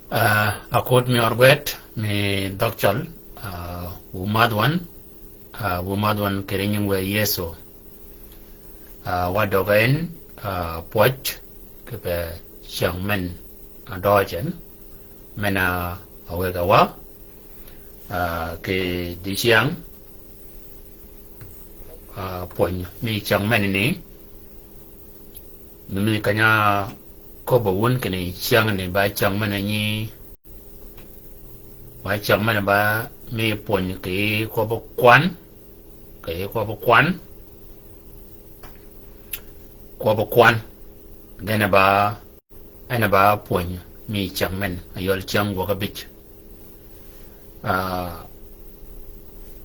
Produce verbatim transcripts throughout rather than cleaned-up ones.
Ah, akut mi ørgwed mi dhøg cøl, ah, wu madh wan, ah, wu madh wan kì ri nying wë Yëso. Ah, wa døg en, ah, pwøj kì pe cyäng men a døøj en, men a, ah, wëgg-a wa, ah, kì dicyäng, ah, pwöny mi cyäng men ni, mi, mi keny-a köbbi wun kinni cyäng ni ba cyäng men nyi, ba cyäng men ba mi pwöny kì kwøbbi kwan, kì kwøbbi kwan, kwøbbi kwan, gene ba En a ba pwöny mi cyäng men, ayøl cyäng gwøg abïj. Ah,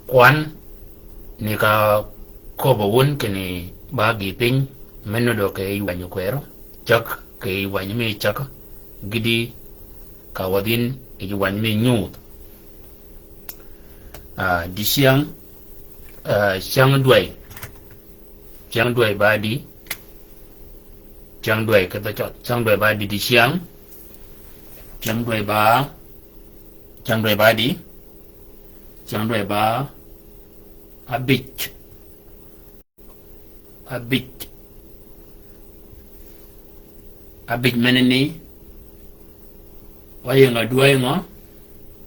kwan ni ka köbbi wun kinni ba gïï piny, me nuddø kì yij wänyi kwërø, cäg kì yij wänyi mi cäg, gïti ka wädhi yij wänyi mi nyudh. Ah, dicyäng, ah, cyäng dwäy, cyäng dwäy ba di, cyäng dwäy kì dhø cøl, cyäng dwäy ba di, dicyäng. Cyäng dwäy ba, cyäng dwäy ba di, cyäng dwäy ba abïj. Abïj. Abïj men ni, wa ying-a dwäy ngø,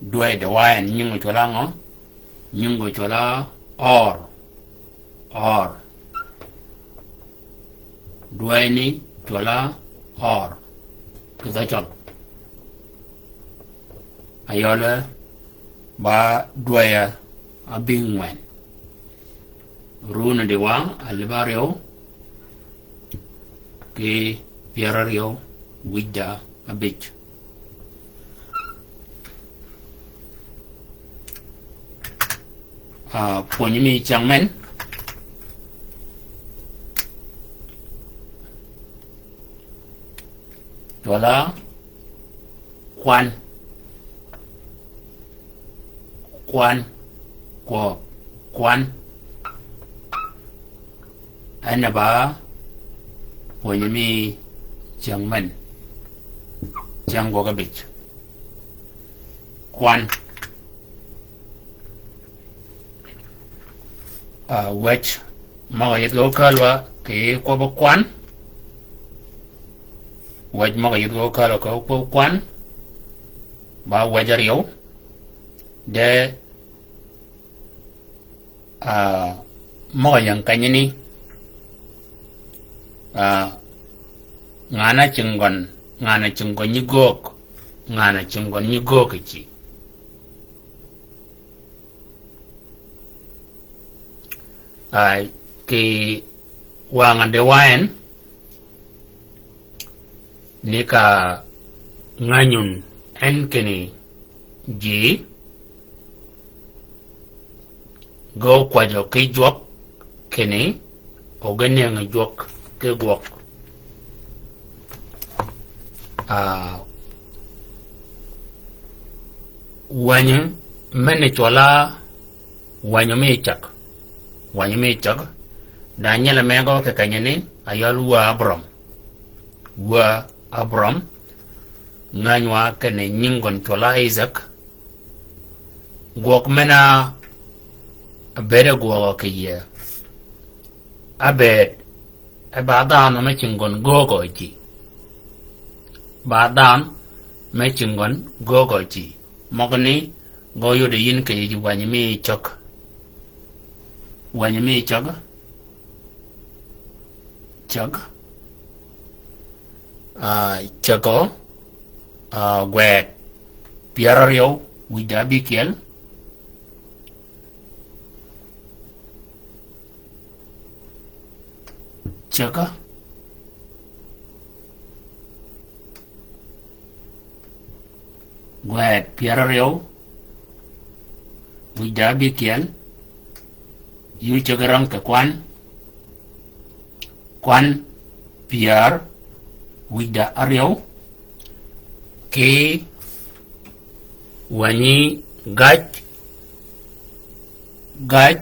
dwäy de wa en nying-a cwøl-a ngø, nying-a cwøl-a ør. Ør. Dwäy ni cwøl-a ør kì dhø cøl. Ayøl ba dwäy-a abïngwen. Run di wa alïb aryøw kì pyär aryøw wïj da abïj. Ah, pwöny mi cyäng men. Cwøl-a kwan. Kwan. Kwøb kwan. En a ba pwöny mi cyäng men. Cyäng gwøg abïj. Kwan. Ah, wäj møg-a yïdh gø kälwa kì kwøbbi kwan. Wäj møg-a yïdh gø kälwa kì kwøbbi kwan. Ba wäj aryøw. De Ah, møg-a ying kenyi ni, ah, ngan-a cinggøn, ngan-a cinggøn nyi göög, ngan-a cinggøn nyi göög ci. Ah, kì wang-a di wa en, ni ka ngänyun en kinni ji, ge ókwäjjø ki jwøk kinni, o ge nëngi jwøk ki gwøg. Ah, wänyi men-a cwøl-a wänyi mi cäg. Wänyi mi cäg. Da nyelli me gø kì kenyi ni, ayøl wä Abraham. Wä Abraham. Ngänywa kinni nying gøn cwøl-a Isaac. Gwøg men-a ábëëd e gwøgø kì yie. Ábëëd e ba dhanhø me cinggøn göögø ji. Ba dhanhø me cinggøn göögø ji. Møgani gø yod yi yïn kì yij wänyi mi cäg. Wänyi mi cäg. Cäg. Ah, cägø. Ah, gwed pyär aryøw wïj da abïkyel. Cäg. Gwed pyär aryøw wïj da abïkyel. Yï cäg rang kì kwan. Kwan pyär wïj da aryøw. Kì wänyi gaj, gaj,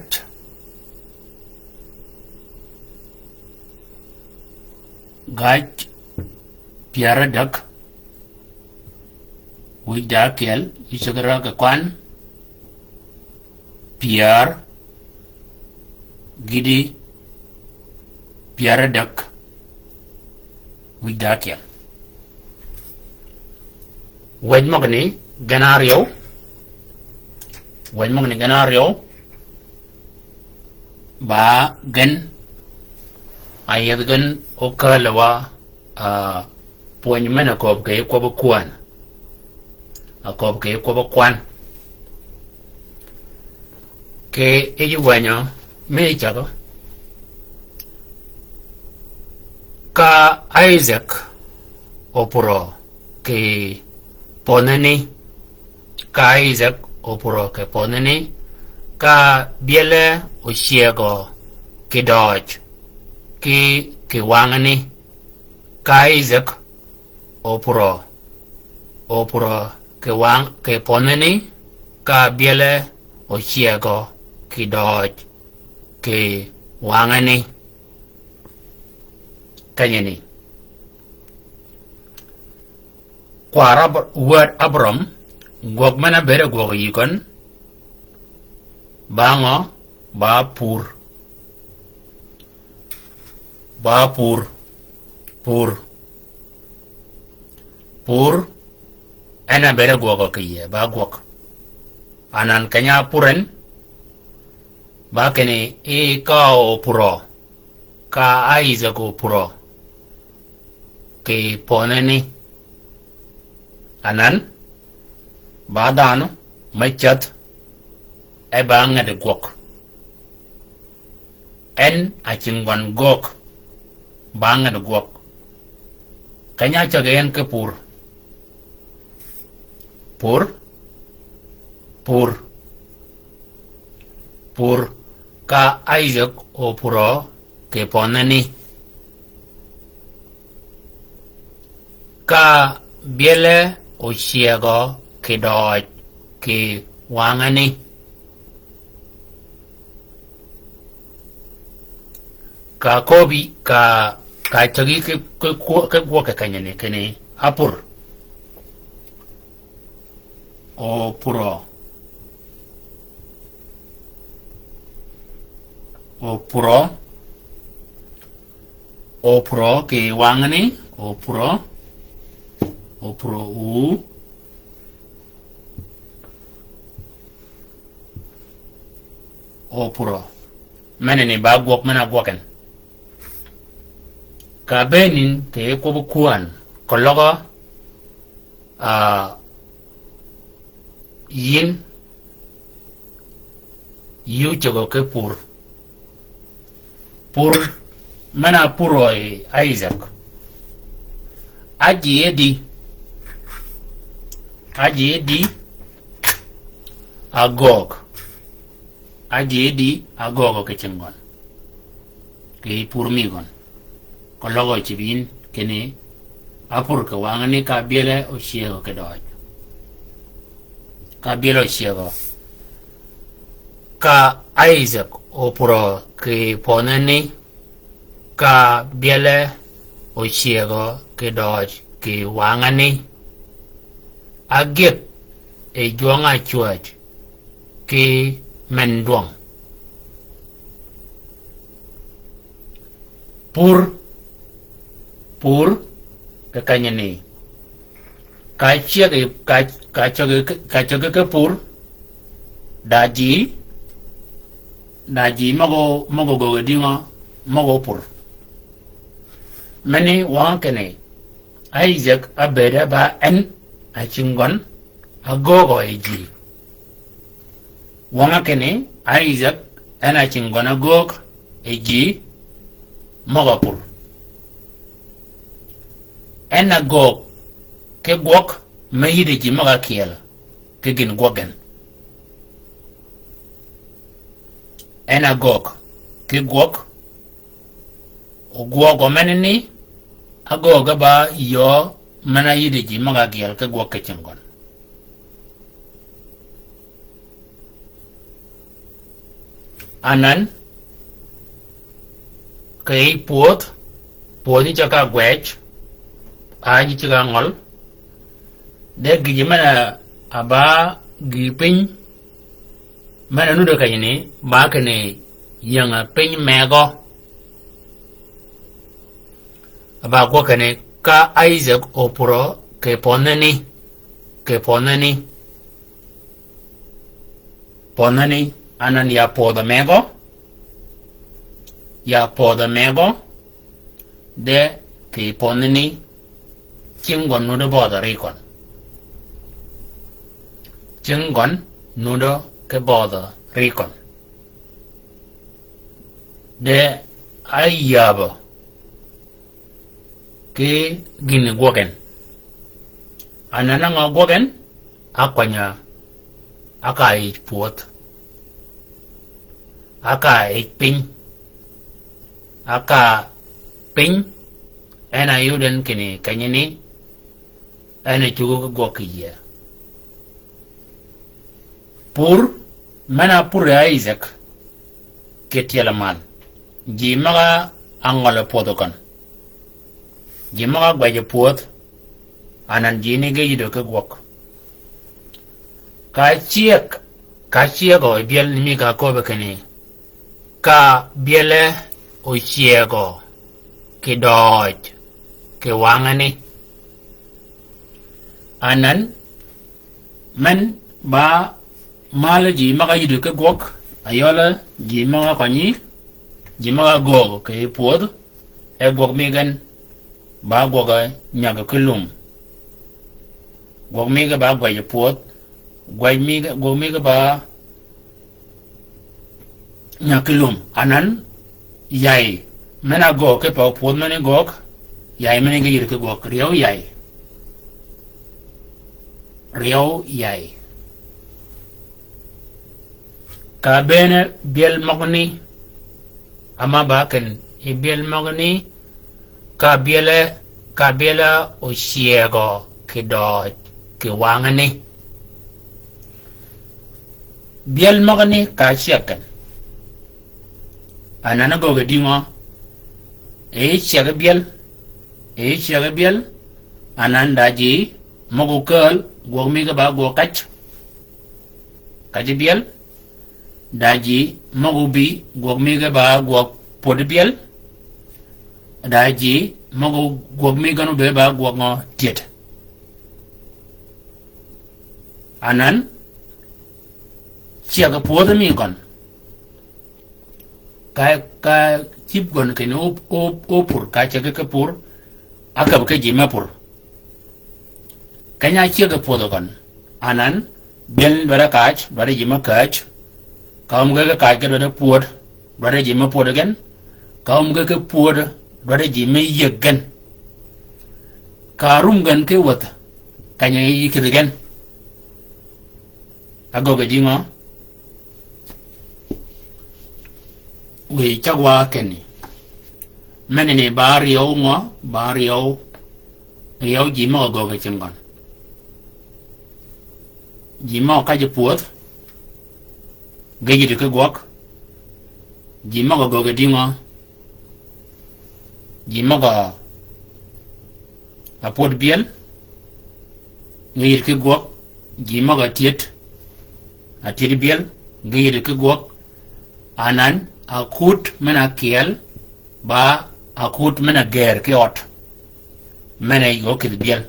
gaj pyär ádäg. Wïj da ákyel, yi ceg rø kì kwan, pyär, gïti, pyär ádäg, wïj da ákyel. Wëj møgani gen áryew, wëj møgani gen áryew, ba gen, a yethi gen okälwa, a, pwöny men-a kööb kì kwøbbi kwan. A kööb kì kwøbbi kwan. Kì yij wänyi mi cägø. Ka Isaac opurø kì pönheni. Ka Isaac opurø kì pönheni. Ka byele ocyegø kì døøj ki, kì wangani. Ka Isaac opurø, opurø kì wang, kì pönheni, ka byele ocyegø kì døøj kì wangani. Kenyani. Kwar Ab-, wäd Abraham, gwøg men-a bëëd a gwøg yï køn, ba ngø, ba pur. Ba pur. Pur. Pur. En a bëëd a gwøg kì yïe, ba gwøg. Anan keny-a pur en, ba kinni i ka opurø, ka Isaac opurø kì pönheni. Anan, ba dhanhø me cädh, e ba ngädi gwøg. En a cinggøn göög, ba ngädi gwøg. Keny-a cägi en ki pur. Pur, pur, pur, ka Isaac opurø kì pönheni. Ka byele ocyegø kì døøj kì wangani. Ka köbbi, ka, ka cägi ki, ki, ki gwøg kenyani kinni, apur. Opurø. Opurø. Opurø kì wangani, opurø. Opurø u. Opurø. Menani ba gwøg men-a gwøg en. Ka bëënin kì kwøbbi kwan, keløg, a, yïn, yï ócägø ki pur. Pur, men-a purø yi Isaac. Ájie di, ájie di, agöög. Ájie di, agöög kì cinggøn. Kì pur mi gøn. Keløg ócïb yïn kinni, apur kì wangani ka byele ocyegø kì døøj. Ka byele ocyegø. Ka Isaac opurø kì pönheni, ka byele ocyegø kì døøj kì wangani. Ágëdh yi jwøng-a ácwääj ki men dwøng. Pur, pur, kì kenyani. Ka cyägi, ka, ka cyägi, ka cyägi ki pur. Da ji, da ji møg-a, møg-a göög dïngø, møg-a pur. Meni wang kinni, Isaac ábëëd ba en a cinggøn, agöög yi ji. Wang kinni, Isaac en a cinggøn agöög yi ji møg-a pur. En agöög ki gwøg me yïddi ji møg-a kyeel ki gïn gwøg gen. En agöög ki gwøg, ogwøg menani, agöög ba yöö men-a yïddi ji møg-a gyel ki gwøg ki cinggøn. Anan, kì yij pwödh, pwödh yi ceg-a gwëj, a ji ceg-a ngøl, De gïjø men-a ba gïï piny, men-a nudd kenyi ni, ba kinni ying-a piny megø. A ba gwøg kinni ka Isaac opurø kì pønheni, kì pønheni. Pønheni, anan ya pödhø megø, ya pödhø megø, de kì pønheni, cing gøn nudd bødhø ri køn. Cing gøn nudd ki bødhø ri køn. De áyäbø ki gïn gwøg en. Anan á ngø gwøg en, ákwany-a, áka yij pwödh. Áka yij piny. Áka piny, en a yud en kinni kenyi ni, en a cuggi ki gwøg kì yïe. Pur, men-a pur Isaac, kì tyel mal. Ji møg-a ngøl pwödhø køn. Ji møg-a gwejø pwödh, anan ji ni ge yïdø ki gwøg. Ka cyëg, ka cyëgø yi byel ni mi ka köbbi kinni, ka byele ocyëgø kì døøj kì wangani. Anan, men ba mal ji møg-a yïdø ki gwøg, ayøl ji møg-a kønyi, ji møg-a göög kì pwödh, e gwøg mi gen, ba gwøg nyagø ki lum. Gwøg mi ge ba gwejø pwödh, gweg mi ge, gwøg mi ge ba nyag ki lum, anan, yay, men-a göög ki pa pwödh men-a göög, yay men-a ge yïdø ki gwøg, ryeew yay. Ryeew yay. Ka bëëne byel møgani, ama ba kinni byel møgani, ka byele, ka byele ocyëgø kì døøj kì wangani. Byel møgani ka cyëg gen. Anan ágöggi dïngø? E cyëggi byel, e cyëggi byel, anan da ji møg-a ókääl, gwøg mi ge ba gwøg kacc, kacc byel, da ji møg-a óbï, gwøg mi ge ba gwøg pwödhi byel, da ji møg-a, gwøg mi gen óbëëd ba gwøg ngø? Tyëd. Anan, cyëggi pwödhi mi gøn. Ka, ka cïb gøn kinni o, o, opur, ka cyëggi ki pur, ákäb ki ji me pur. Keny-a cyëggi pwödhø gøn. Anan, byel ni dwaddi kac, dwaddi ji me käj. Ka ómge ki kac ge dwaddi pwöd, dwaddi ji me pwöd gen. Ka ómge ki pwöd, dwaddi ji me yïëg gen. Ka rum gen ki wäth, keny-a yï kïdhi gen. Ágöggi ji ngø? Wiy cäg wa kenni. Menani ba ryeew ngø, ba ryeew, ryeew ji møg-a göggi cinggøn. Ji møg-a kacc pwödh, ge yïdø ki gwøg. Ji møg-a göggi dïngø? Ji møg-a pwöd byel, ge yïdø ki gwøg. Ji møg-a tyëd, a tyëd byel, ge yïdø ki gwøg. Anan, akut men-a kyel, ba akut men-a gër ki ød, men-a yij gø kïdhi byel.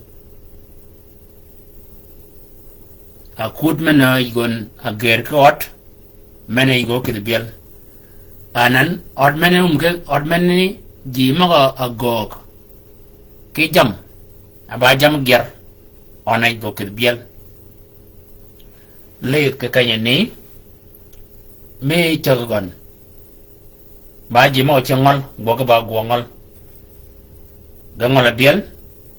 Akut men-a yij gøn a gër ki ød, men-a yij gø kïdhi byel. Anan, ød men-a ómge, ød men-a ni ji møg-a göög ki jammì, a ba jammì gyär, øn-a yij gø kïdhi byel. Lidh kì kenyi ni, mi cyäggi gøn. Ba ji møg-a ceg ngøl, gwøg ba gwøg ngøl. Ge ngøl a byel,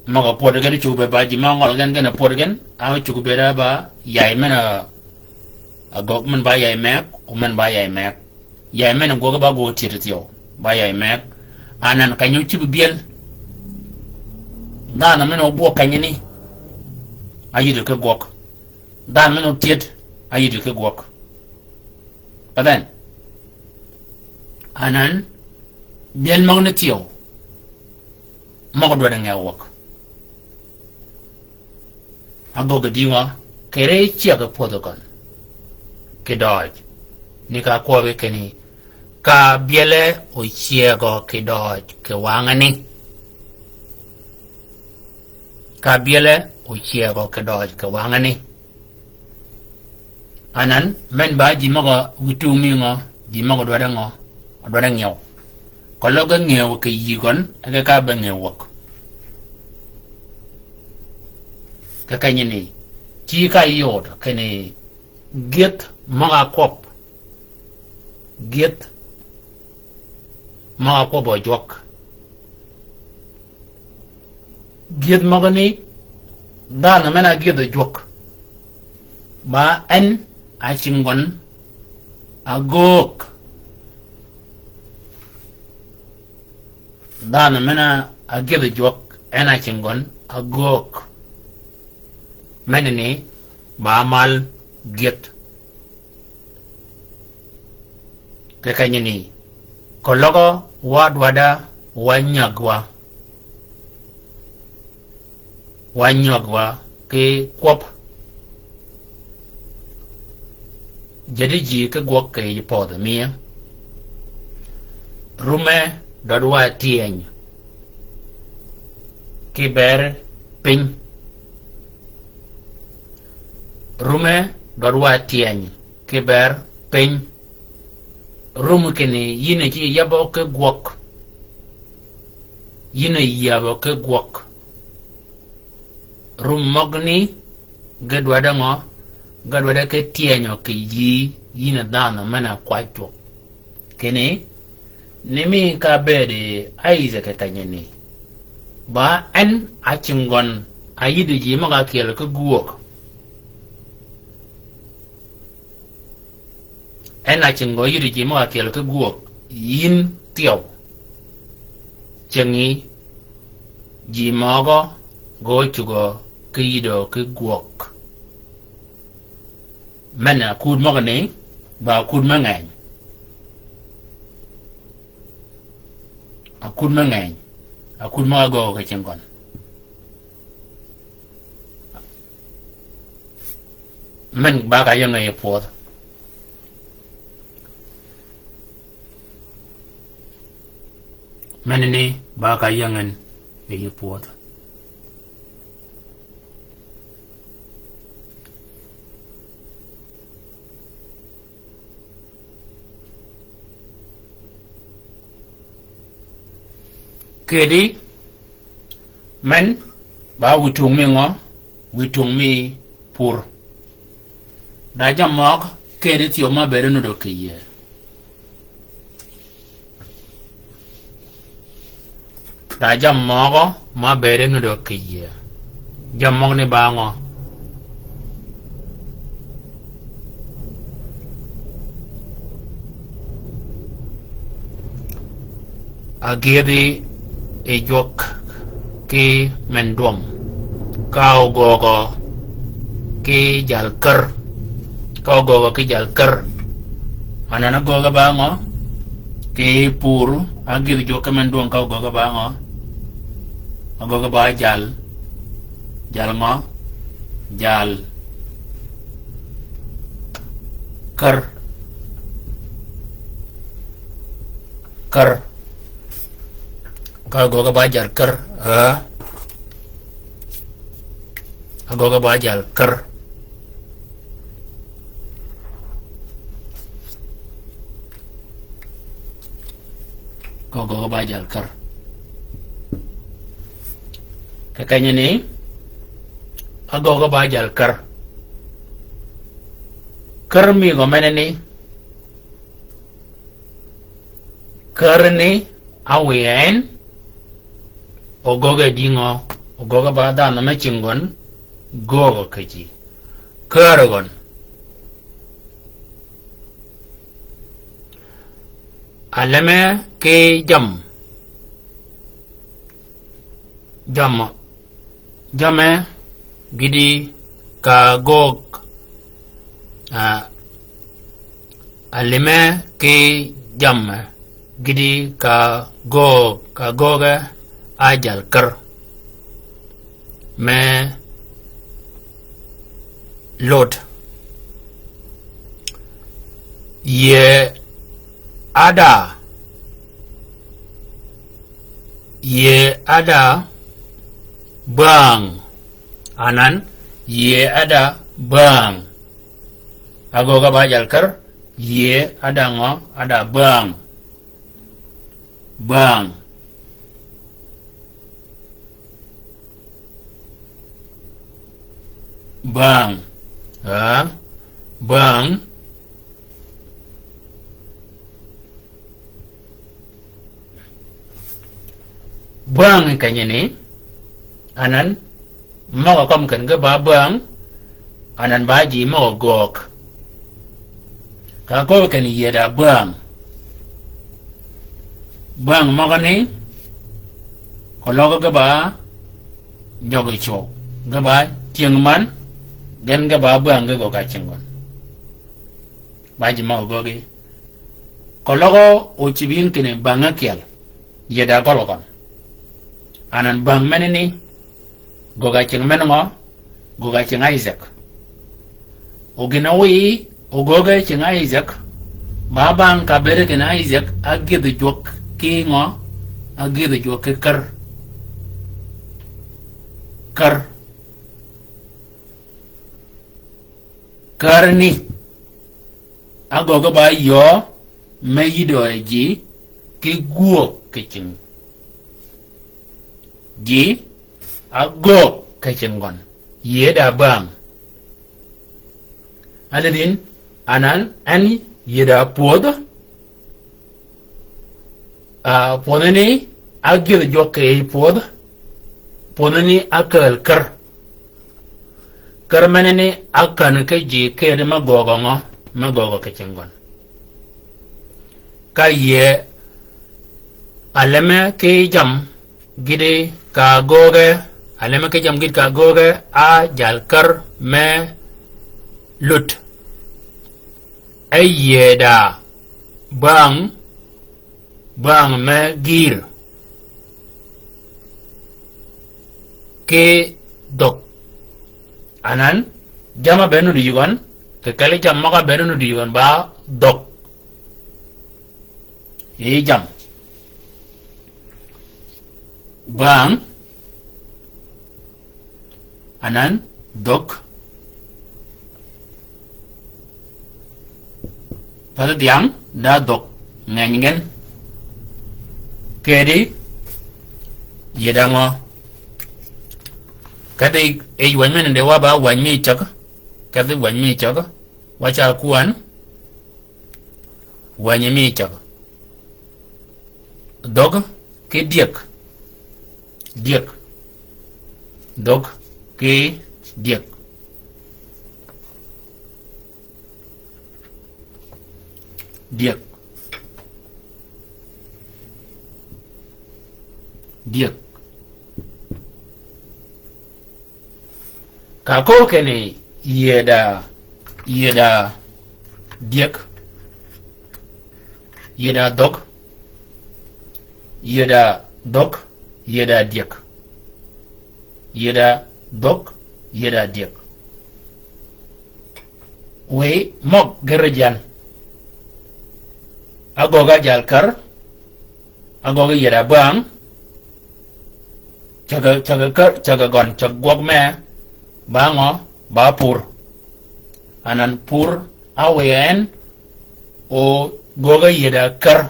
møg-a pwöd gen cuggi bëëd ba ji møg-a ngøl gen, gen a pwöd gen, a cuggi bëëd a ba yay men-a, a göggi men ba yay meg, o men ba yay meg. Yay men-a gwøg ba gwøg tyëd thyew, ba yay meg. Anan keny-a ócïb byel. Dhanhø men-a óbwøg kenyi ni, áyïdø ki gwøg. Dhanhø men-a ótyëd, áyïdø ki gwøg. But then, anan, byel møgani thyew, møg-a dwaddi nge wäg. Agöggi dïngø, kere cyäg pwödhi gøn kì døøj, ni ka kwøbbi kinni, ka byele ocyëgø kì døøj kì wangani. Ka byele ocyëgø kì døøj kì wangani. Anan, men ba ji møgø wïtung mi ngø, ji møgø dwaddi ngø, dwaddi ngew. Keløg ge ngew kì yï gøn, e ge ka be ngew wäg. Kì kenyini, ci ka yud kinni gyëdh møg-a kwøb. Gyëdh møg-a kwøb ojwøk. Gyëdh møgani, dhanhø men-a gyëdh ojwøk. Ba en a cing gøn agöög. Dhanhø men-a gyëdh ojwøk, en a cing gøn agöög. Menani, ba mal gyëdh. Kì kenyini, keløg wa dwadda wa nyäg wa. Wa nyäg wa ki kwøb. Jädi ji ki gwøg kì yij pödhi mi. Rume dwaddi wa tyëny ki ber piny. Rume dwaddi wa tyëny ki ber piny. Rum kinni yïn a ci yabø ki gwøg. Yïn a yabø ki gwøg. Rum møgani ge dwaddi ngø, ge dwaddi ki tyënyø kì yï, yïn a dhanhø men-a kwajjø. Kinni, ni mi ka bëëd Isaac kenyini. Ba en a cing gøn, a yïddi ji møg-a kyel ki gwöög. En a cing gø yïddi ji møg-a kyel ki gwöög, yïn thyew. Cingi ji møgø gø cugø ki yïddi ki gwöög. Men a kud møgani, ba kud me ngeny. A kud me ngeny. A kud møg-a göög ki cing gøn. Men ba ka yänge yi pwødh. Menani ba ka yängen yi pwødh. Kedi, men, ba wïtung mi ngø, wïtung mi pur. Da jammì møg, kedi thyew ma bëëd nuddø kì yie. Da jammì møgø ma bëëd nuddø kì yie. Jammì møgani ba ngø? Agyëdhi yi jwøk ki men dwøm. Ka ogöögø ki jal kär. Ka ogöögø ki jal kär. Anan agööge ba ngø? Ki pur, agyëdhi jwøk ki men dwøm ka ogööge ba ngø? Agööge ba jal. Jal ngø? Jal kär. Kär. Ka agööge ba jal kär. Ee. Agööge ba jal kär. Ka agööge ba jal kär. Kì kenyani, agööge ba jal kär. Kär mi gø menani, kär ni, awiye en, ogöge dïngø, ogöge ba dhanhø me cing gøn, göögø kì ji. Kär gøn. Aleme ki jam. Jam. Jamme gïti ka göög. A, aleme ki jamme gïti ka göög, ka gööge a jal kär. Me Lut. Yie ada. Yie ada bang. Anan, yie ada bang. Agögg-a ba jal kär, yie ada ngø, ada bang. Bang. Bang. Ha? Bang. Bang kenyini, anan, møg-a kømmi ken ge ba bang, anan ba ji møg-a göög. Ka kööb ken yie da bang. Bang møgani, keløg ge ba jøgi cwøw, ge ba tyëng man, gen ge ba bang ge göggi cing gøn. Ba ji møg-a göggi. Keløg ócïb yïn kinni bang ákyel. Yie da gøl gøn. Anan bang menani, göggi cing men ngø, göggi cing Isaac. O gïn-a wiy, o göggi cing Isaac, ba bang ka bëëd kinni Isaac, ágïdhi jwøk ki ngø, ágïdhi jwøk ki kär. Kär. Kär ni. Agöggi ba yöö me yïdø ji ki gwöög kì cing. Ji agöög kì cing gøn. Yie da bang. Alidin, anan, en yie da pwödh. Ah, pwödhani, ágïdh jwøk kì yij pwödh. Pwödhani ákääl kär. Kär menani ákän ki ji kedi me göög ngø, me göög kì cing gøn. Ka yie aleme ki jam gïti ka gööge, aleme ki jam gïti ka gööge, a jal kär me lut. E yie da bang, bang me gïïr ki dhøg. Anan, jam-a be nuti yï gøn, kì kelli jam møg-a be nuti yï gøn ba dhøg. Yï jam. Bang, anan, dhøg. Path dhyang, da dhøg. Ngeny gen. Kedi, yie da ngø. Kedhi, e wany men de wa ba wany mi cag. Kedhi wany mi cag. Wa ca kwan. Wany mi cag. Dhøg ki dyëg. Dyëg. Dhøg ki dyëg. Dyëg. Dyëg. Ka köög kinni yie da, yie da dyëg, yie da dhøg, yie da dhøg, yie da dyëg, yie da dhøg, yie da dyëg. Wiy møg gïr jan. Agöggi jal kär, agöggi yie da bang, cäg, cäg kär, cäg gøn, cäg gwøg me, ba ngø, ba pur. Anan pur, a wiy en, o göggi yie da kär.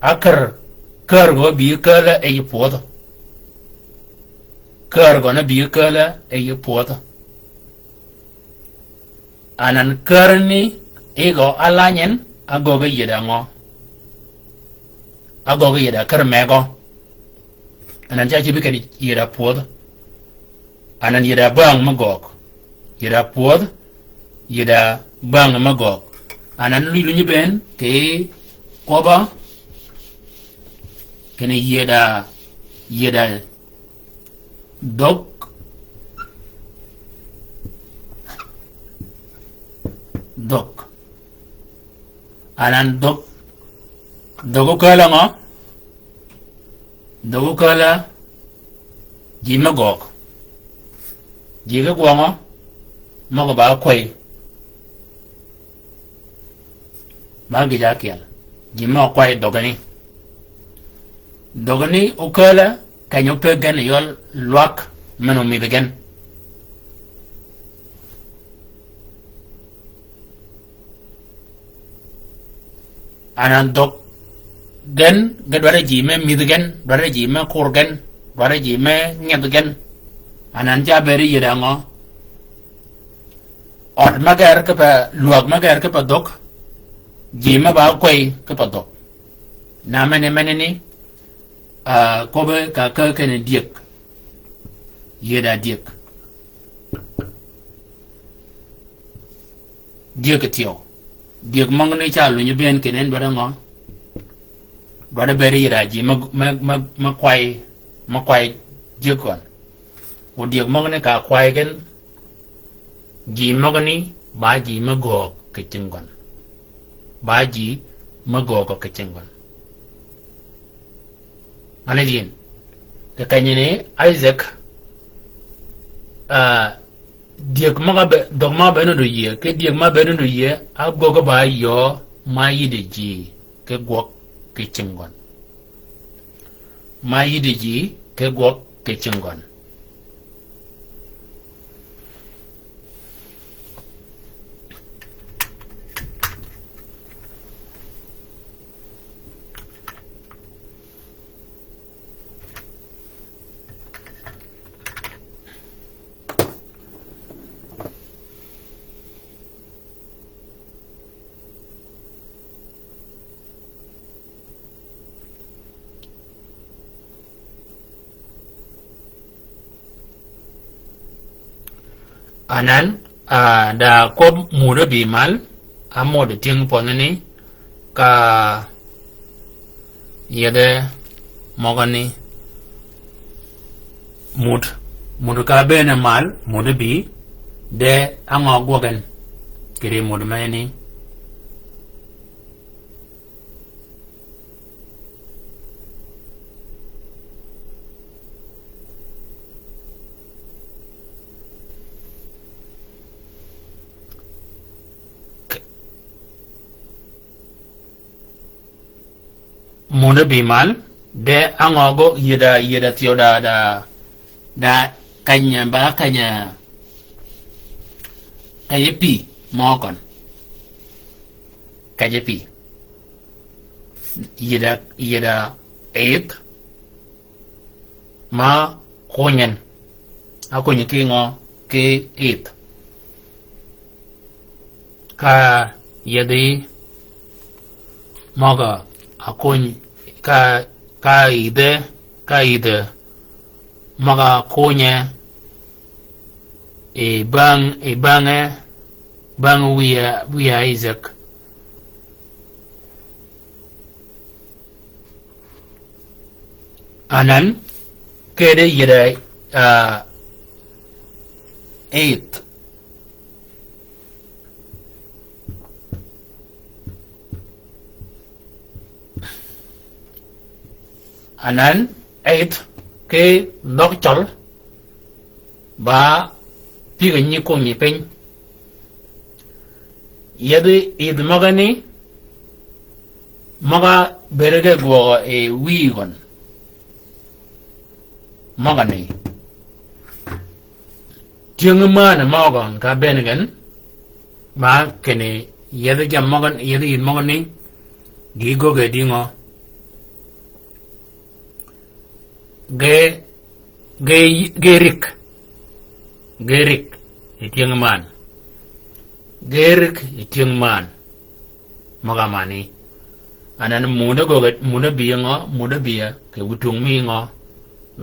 Akär, kär gø bï kääl e yij pwödh. Kär gø na bï kääl e yij pwödh. Anan kär ni, e gø alany en, agöggi yie da ngø. Agöggi yie da kär megø. Anan ca cïbi kedi yie da pwödh. Anan yie da bang me göög. Yie da pwödh, yie da bang me göög. Anan luny luny ben, kì kwøbb-a, kinni yie da, yie da dhøg, dhøg. Anan dhøg, dhøg okääl ngø? Dhøg okääl ji me göög. Ji ki gwøngø, Møg-a ba kwäy. Ba gïj-a ákyel. Ji møg-a kwäy dhøgani. Dhøgani ókääl-a keny-a ópëggi gen yøl lwag men-a ómïdhi gen. Anan dhøg gen, ge dwaddi ji me mïdhi gen, dwaddi ji me kur gen, dwaddi ji me ngyedhi gen. Anan ca bëëd yïddi ngø? Ød me gër kipe, lwag me gër kipe dhøg, ji me ba kwäy kipe dhøg. Na meni, meni ni, ah, köbbi ka, ka kinni dyëg. Yïddi dyëg. Dyëg thyew. Dyëg møgani ca lunyi bënn kinni en dwaddi ngø? Dwaddi bëëd yïddi ji me, me, me, me kwäy, me kwäy dyëg gøn. O dyëg møgani ka kwäy gen, ji møgani ba ji me göög kì cinggøn. Ba ji me göög kì cinggøn. Mani jin. Kì kenyini Isaac, ah, dyëg møg-a be, dhøg møg-a be nudd yie, ki dyëg møg-a be nudd yie, ágöggi ba yöö ma yïddi ji ki gwøg ki cinggøn. Ma yïddi ji ki gwøg ki cinggøn. Anan, ah, da kwøb mud óbï mal, a mud tyëng pwønhani, ka yedhe møgani mud, mud ka bënn mal, mud óbï, de á ngø gwøg gen, kì ri mud meni. Mud óbï mal, de á ngø gø yïddi, yïddi thyew da, da, da keny-a ba keny-a, keny-a pï mø køn. Keny-a pï. Yïddi, yïddi ith. Ma kony en. Ákony ki ngø? Ki ith. Ka yedhi møg-a kony, ka, ka idhe, ka idhe møg-a konye, e bang, e bange, bang wiya, wiya Isaac. Anan, kede yede, ah, ith. Anan, ith, ki dhøg cøl, ba pïg-a nyi kony piny. Yedhi idh møgani, møg-a bëëd ge gwøgø yi wïy gøn. Møgani. Tyëng männ mø gøn ka bënn gen, ba kinni yedhi jammì møgani, yedhi idh møgani, gï göggi di ngø? Ge, ge, ge rik. Ge rik yi tyëng männ. Ge rik yi tyëng männ. Møg-a mani. Anan mund-a göggi, mund-a bï ngø, mund-a bï kì witung mi ngø.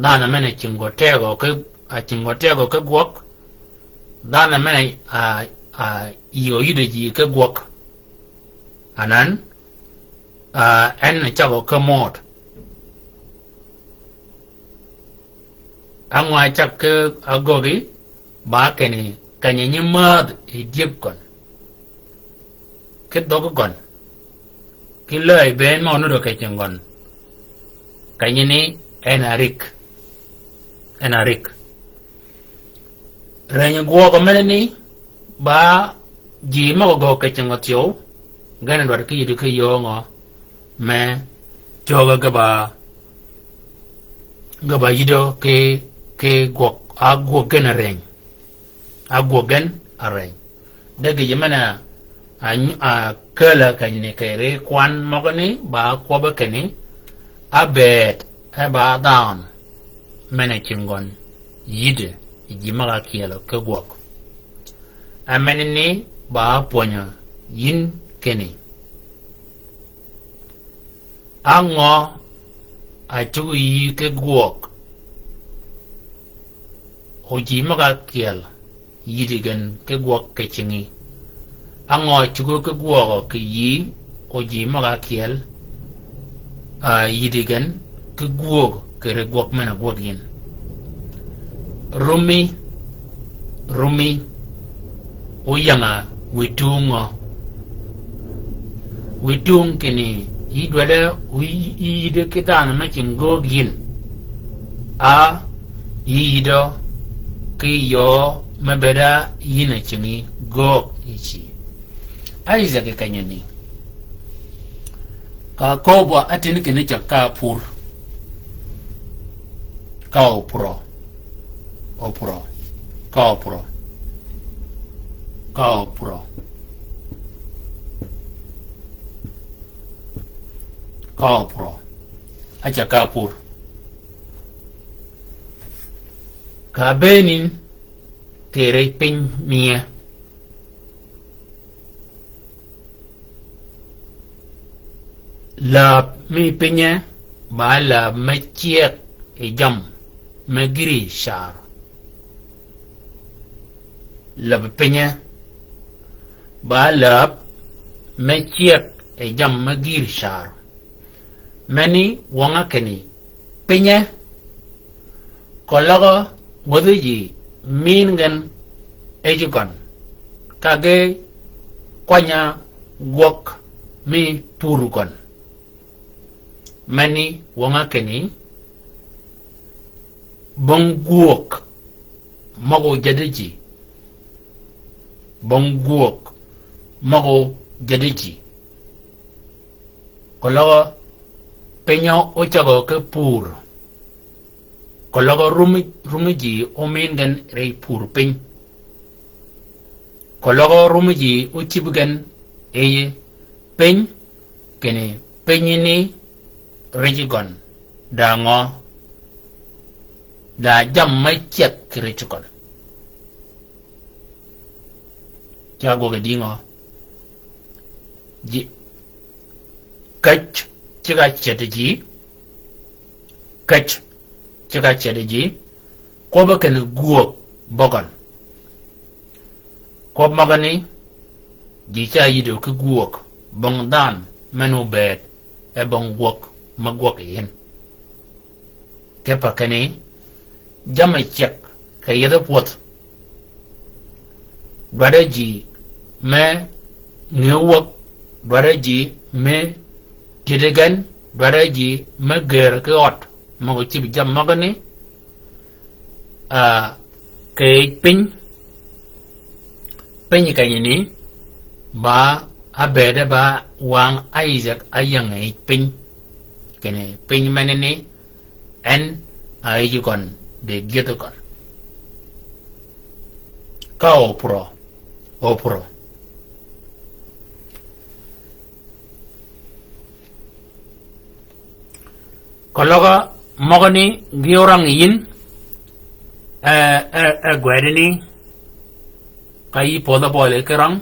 Dhanhø men-a cïng gø tegø ki, a cïng gø tegø ki gwøg. Dhanhø men-a, a, a, yï oyïddi ji ki gwøg. Anan, a, en cagø ki mød. Á ngø a cag ki agöggi, ba kinni, keny-a nyi määdh yi dyëg gøn. Ki dhøggi gøn. Ki läy bënn mø nudd kì cing gøn. Keny-a ni en a rik. En a rik. Reny gwøgø menani, Ba ji møg-a göög kì cingi thyew, gen a dwaddi ki yïddi ki yöö ngø me cögge ge ba, ge ba yïddi ki, ki gwøg, a gwøg gen a reny. A gwøg gen a reny. De gïjø men-a, a, a kälø kenyni kì ri kwan møgani ba kwøbbe kinni, a bëëd e ba dhanhø men-a cingi gøn yïddi yi ji møg-a kyelø ki gwøg. A menani ba pwönyø yïn kinni, á ngø a cuggi yïí ki gwøg, o ji møg-a kyel yïddi gen ki gwøg kì cingi? Á ngø a cuggi ki gwøgø kì yïí, o ji møg-a kyel, a, yïddi gen ki gwøg kì ri gwøg men-a gwøg yïn? Rumi, rumi, óyäng-a wïtung ngø? Wïtung kinni yï dwaddi, yï, yï yïddi ki dhanhø me cingi göög yïn, a yï yïddi ki yöö me bëëd á yïn a cingi göög yi ci. Isaac kenyani. Ka kööb-a átïn kinni ceg ka pur. Ka opuro. Opuro. Ka opuro. Ka opuro. Ka opuro. Aceg ka pur. Ka bëënin kì ri piny mie. Läb mi pinye ba läb me cyëg yi jammì me gïr yi car. Läb pinye ba läb me cyëg yi jammì me gïr yi car. Meni wøng-a kinni pinye, keløg wäthi ji min gen yij gøn, ka ge kwany-a gwøg mi pur gøn. Meni wøng-a kinni bong gwøg møg-a ójäddi ji, bong gwøg møg-a ójäddi ji. Keløg piny-a ócägø ki pur. Keløg rumi, rumi ji ómin gen ri pur piny. Keløg rumi ji ócïb gen yi piny, kinni piny ni rij gøn. Da ngø? Da jammì me cyëg ki rij gøn. Ca gwøg dïngø? Ji, käj ceg-a ceddi ji, käj ceg-a ceddi ji, kwøbbe kinni gwøg bøgøn. Kwøb møgani, ji ca yïddi ki gwøg, bong dhanhø men obëëd e bong gwøg me gwøg yi yïn. Kipe kinni, jammì cyëg kì yethi pwödh. Dwaddi ji me ngïwäg, dwaddi ji me tyëddi gen, dwaddi ji me gër ki ød, møg-a ócïb jammì møgani, a, kì yij piny, piny kenyani, ba ábëëd e ba wang Isaac áyäng yij piny. Kinni piny menani, en a yij gøn di gyëdhi gøn. Ka opuro, opuro. Keløg møgani gi orang yïn, e, e, e gwedini, ka yï pödhe bøli ki rang,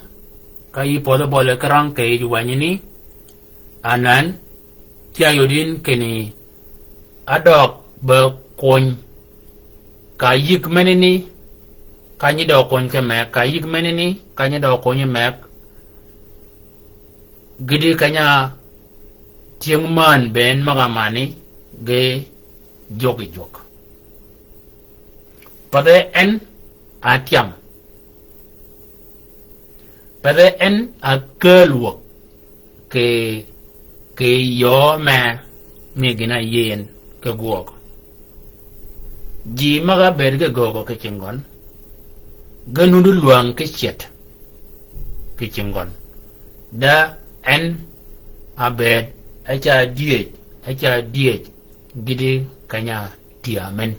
ka yï pödhe bøli ki rang kì yij wänyi ni, anan, ca yod yïn kinni, ádøøg be kony, ka yïg menani, ka nyi døøg kony ki meg, ka yïg menani, ka nyi døøg kony ki meg, gïti keny-a tyëng männ bënn møg-a männi, ge jwøk yi jwøk. Pathi en a tyam. Pathi en a kääl wäg kì, kì yöö me mi gïn-a yïëy en ki gwøg. Ji møg-a bëëd ge göögø kì cinggøn, ge nuti lwäng ki cet. kì cinggøn. Da en abëëd, e ca dyëj, e ca dyëj, gïti keny-a tye amen.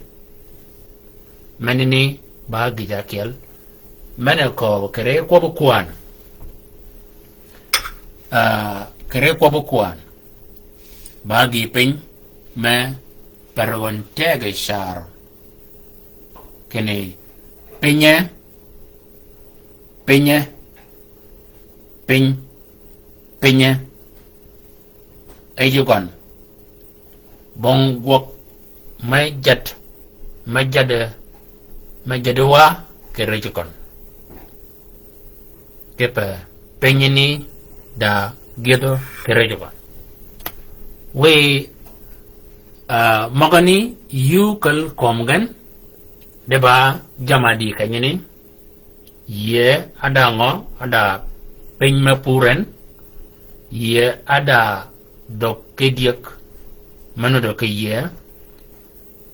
Meni ni ba gïj ákyel. Men-a kööbø kì ri kwøbbi kwaan. Ah, kì ri kwøbbi kwaan. Ba gïï piny me pere gøn tegø carø. Kinni pinye, pinye, piny, pinye. Yij gøn. Bong gwøg me jad, me jad, me jad wa kì rij gøn. Kipe pinyi ni da gïdhø kì rij gøn. Wiy, ah, møgani yï ókäl kömi gen, di ba jamm-a di kenyi ni, yïe a da ngø, a da piny me pur en, yïe a da dhøg ki dyëg, me nuddø kì yïe,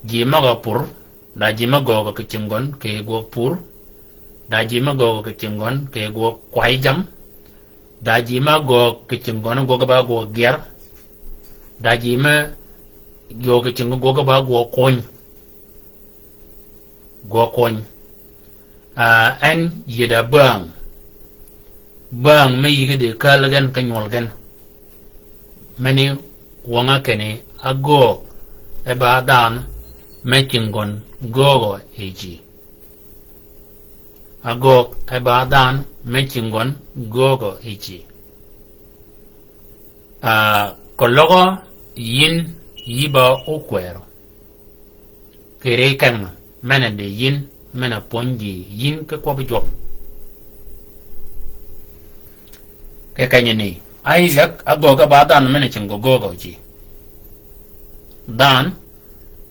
ji møg-a pur, da ji me göögø kì cinggøn kì gwøg pur, da ji me göögø kì cinggøn kì gwøg kway jammì, da ji me göög kì cinggøn gwøg ba gwøg gyër, da ji me göög kì cinggøn gwøg ba gwøg kuny. Gwøg kuny. Ah, en yïe da bäng. Bäng me yïge di kääl gen ki nywøl gen. Meni wøng-a kinni agöög e ba dhanhø me cinggøn göögø yi ji. Agöög e ba dhanhø me cinggøn göögø yi ji. Ah, keløg yïn yï ba ókwërø. Kì ri keng men-a di yïn, men-a pwönyi ji yïn ki kwøbbi jwøk. Kì kenyi ni, Isaac, agöög e ba dhanhø men-a cinggø göögø ji. Dhanhø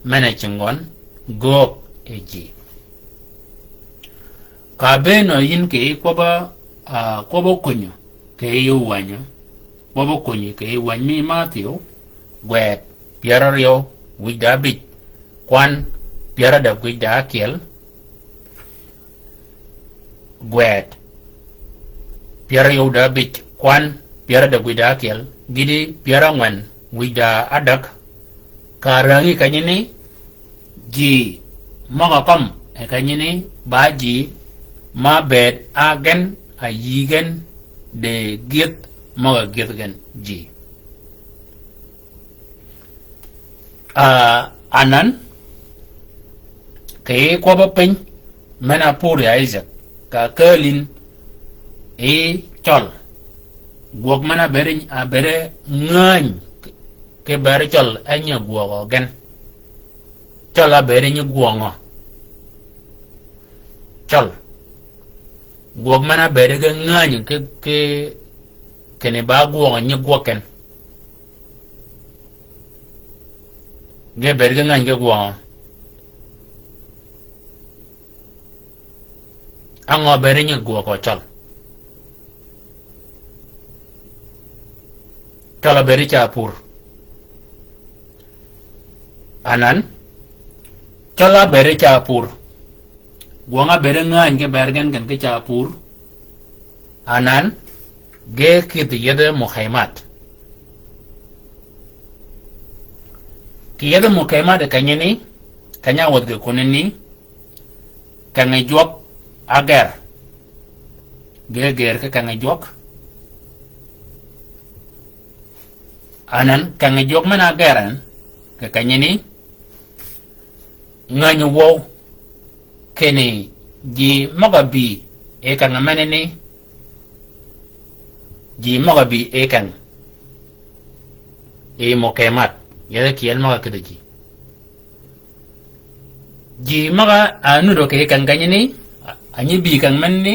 men-a cinggøn göög yi ji. Ka bëënø yïn kì kwøbbi, ah, kwøbbi kunyø, kì yï wänyi. Kwøbbi kunyø kì yï wänyi mi Mathiu, gwed pyär áryew wïj da ábïj, kwan pyär ádäg wïj da ákyel, gwed pyär áryew da ábïj, kwan pyär ádäg wïj da ákyel, gïti pyär ángwen wïj da ádäg, ka rängi kenyi ni, ji møg-a kømmi kenyi ni ba ji ma bëëd a gen, a yï gen di gyëdh møg-a gyëdh gen ji. Ah, anan, kì yï kwøbbi piny, men-a pur yi Isaac, ka kääl yïn yi cøl. Gwøg men-a bëëd, a bëëd ngäny, kì bëëd cøl e nyi gwøgø gen. Cøl a bëëd nyi gwøngø. Cøl. Gwøg men-a bëëd ge ngäny ki, ki, kinni ba gwøgø nyi gwøg gen. Ge bëëd ge ngäny ki gwøngø. Á ngø bëëd nyi gwøgø cøl? Cøl a bëëd ca pur. Anan, cøl a bëëd ca pur. Gwøng a bëëd ngäny ki bëëd gen gen ki ca pur. Anan, ge kïdhi yedhe mukaymat. Kì yedhe mukaymat kenyi ni, keny-a wädhi kì kunani, keng-a jwøk a ger. Ge ger ki keng-a jwøk. Anan keng-a jwøk men-a ger en, kì kenyi ni, ngänyi wøw, kinni ji møg-a bï yi keng-a menani, ji møg-a bï yi keng-a, yi mukaymat, yedhe kyel møg-a kïdhi ji. Ji møg-a, a, nuddø kì keng-a kenyi ni, a, a nyi bï keng-a menani,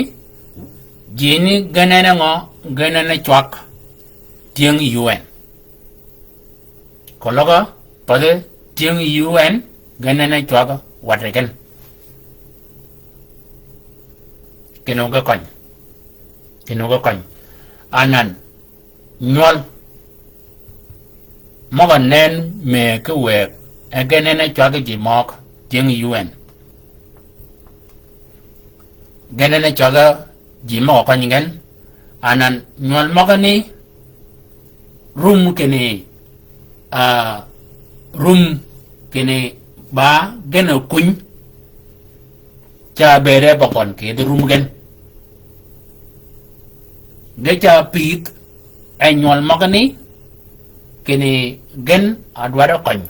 ji ni gen en ngø, gen en cwag tyëng yuu en. Keløg a, pathi tyëng yuu en, gen en cwag watri gen. Kinni ge køny. Kinni ge køny. Anan, nywøl. Møg-a nen mëgg ki wëg, e gen en cwag ji møg, tyëng yuu en. Gen en cwag ji møg-a køny gen, Anan nywøl møgani rum kinni, a, rum kinni ba gen a kuny ca bëëde bøgøn kì yij rum gen. Ge ca pïdh e nywøl møgani kinni gen a dwaddi køny.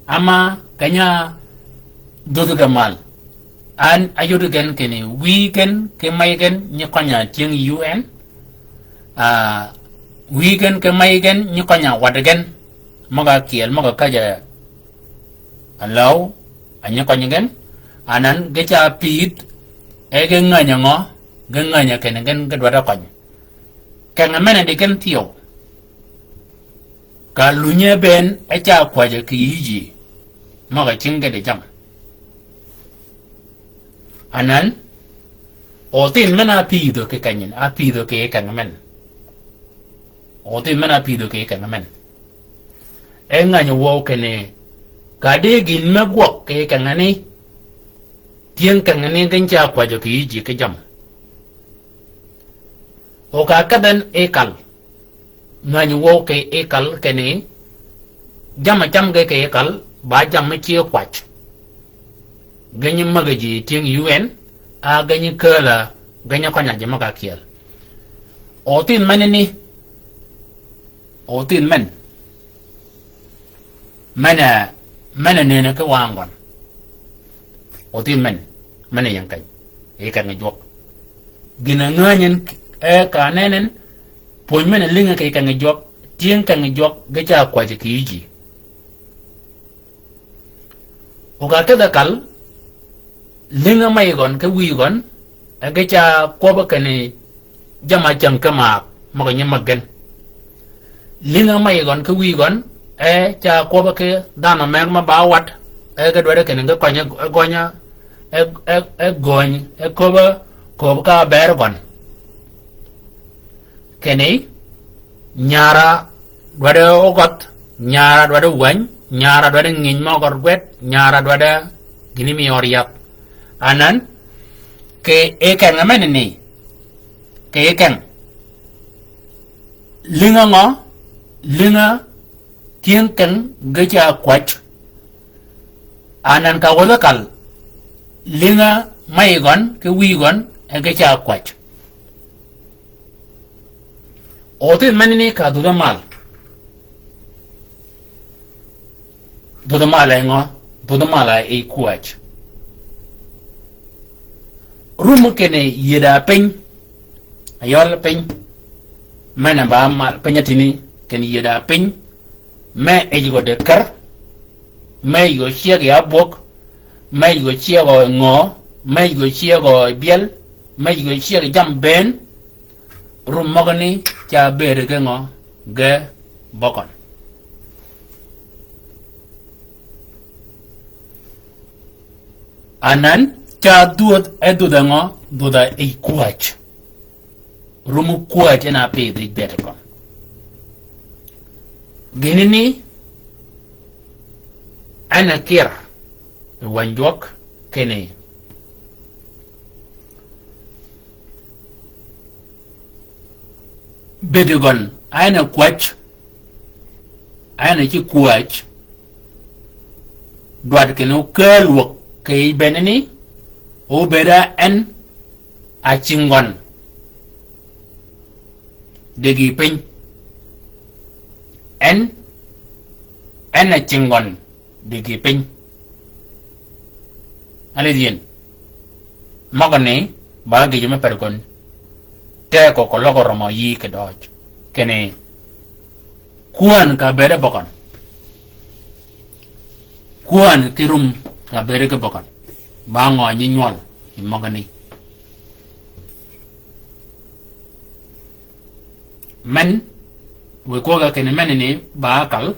Ama keny-a dhudh ge mal. An áyod gen kinni wïy gen ki may gen nyi køny-a tyëng U N. A, wïy gen ki may gen nyi køny-a waddi gen møg-a kyeel møg-a käjj-a läw, a nyi køny gen. Anan ge ca pïdh e ge ngänyi ngø, ge ngänyi kinni gen ge dwaddi køny. Keng-a men-a di gen thyew. Ka lunyi bënn e ca kwäjji kì yï ji møg-a cing ge di jammì. Anan, othin men-a pïdhø kì keny-a, a pïdhø kì keng-a men. Othin men-a pïdhø kì keng-a men. E ngänyi wøw kinni, ka di gïn me gwøg kì keng-a ni, tyëng keng-a ni gen ca kwäjji kì yï ji ki jammì. O ka kedh en yi kal. Ngänyi wøw kì yi kal kinni, jamm-a cam ge kì yi kal, ba jammì cï kwäj. Ge nyi mäg-a ji tyëng U N, a ge nyi kääl-a, ge nyi køny-a ji møg-a kyeel. Othin men ni, othin men. Men-a, men-a nënni ki wang gøn. Othin men, men-a ying keny, yi keng-a jwøk. Gïn-a ngänyi en, e ka nenni en, pwöny men-a lïngi kì keng-a jwøk, tyëng keng-a jwøk, ge ca kwäjji kì yï ji. O ka kedh-a kal, lïngi may gøn, ki wïy gøn, e ge ca kwøbbi kinni jamm-a cäng ki maak, møg-a nyi mäg gen. Lïngi may gøn, ki wïy gøn, e ca kwøbbi ki dhanhø meg me ba waddi, e ge dwaddi kinni ge køny, e gøny, e, e, e gøny, e köbbi, köbbi ka bëëd gøn. Kinni, nyar-a dwaddi ogødh, nyar-a dwaddi wäny, nyar-a dwaddi ngïny møg-a gwed, nyar-a dwaddi gïni mi ød yath. Anan, kì yi keng-a men ni, kì yi keng. Lïngi ngø, lïngi tyëng keng ge ca kwäj. Anan ka wädhi kal, lïngi may gøn, ki wïy gøn, e ge ca kwäj. Othin men ni ka dhudh-a mal. Dhudh-a mal e ngø, dhudh-a mal e kwäj. Rum kinni yïdha piny, a yøl piny, men-a ba mal piny-a tïni, kinni yïdha piny, me yij gø dikär, me yij gø cyëg yi abwög, me yij gø cyëg yi ngöö, me yij gø cyëg yi byel, me yij gø cyëg yi jammì bënn, rum møgani ca bëëd ge ngø, ge bøgøn. Anan, ca dhwödh e dhwödh-a ngø, dhwödh-a yij kwäj. Rum kwäj en a pïdhi bëëd køn. Gïnani, en a kyër, yi wäny jwøk, kinni. Bëëd gøn, a en a kwäj, a en a ci kwäj, dwaddi kinni okääl wäg kì yij bënni ni, obëëd a en a cing gøn. Dëggi piny. En, en a cing gøn. Dëggi piny. Alidh yien. Møgani, ba gïjø me per gøn. Te ko ko løg orømø yï kì døøj. Kinni. Kwän ka bëëde bøgøn. Kwän ki rum ka bëëde ki bøgøn. Ba ngø nyi nywøl yi møgani. Men, wiy kwøgga kinni men ni ba kal.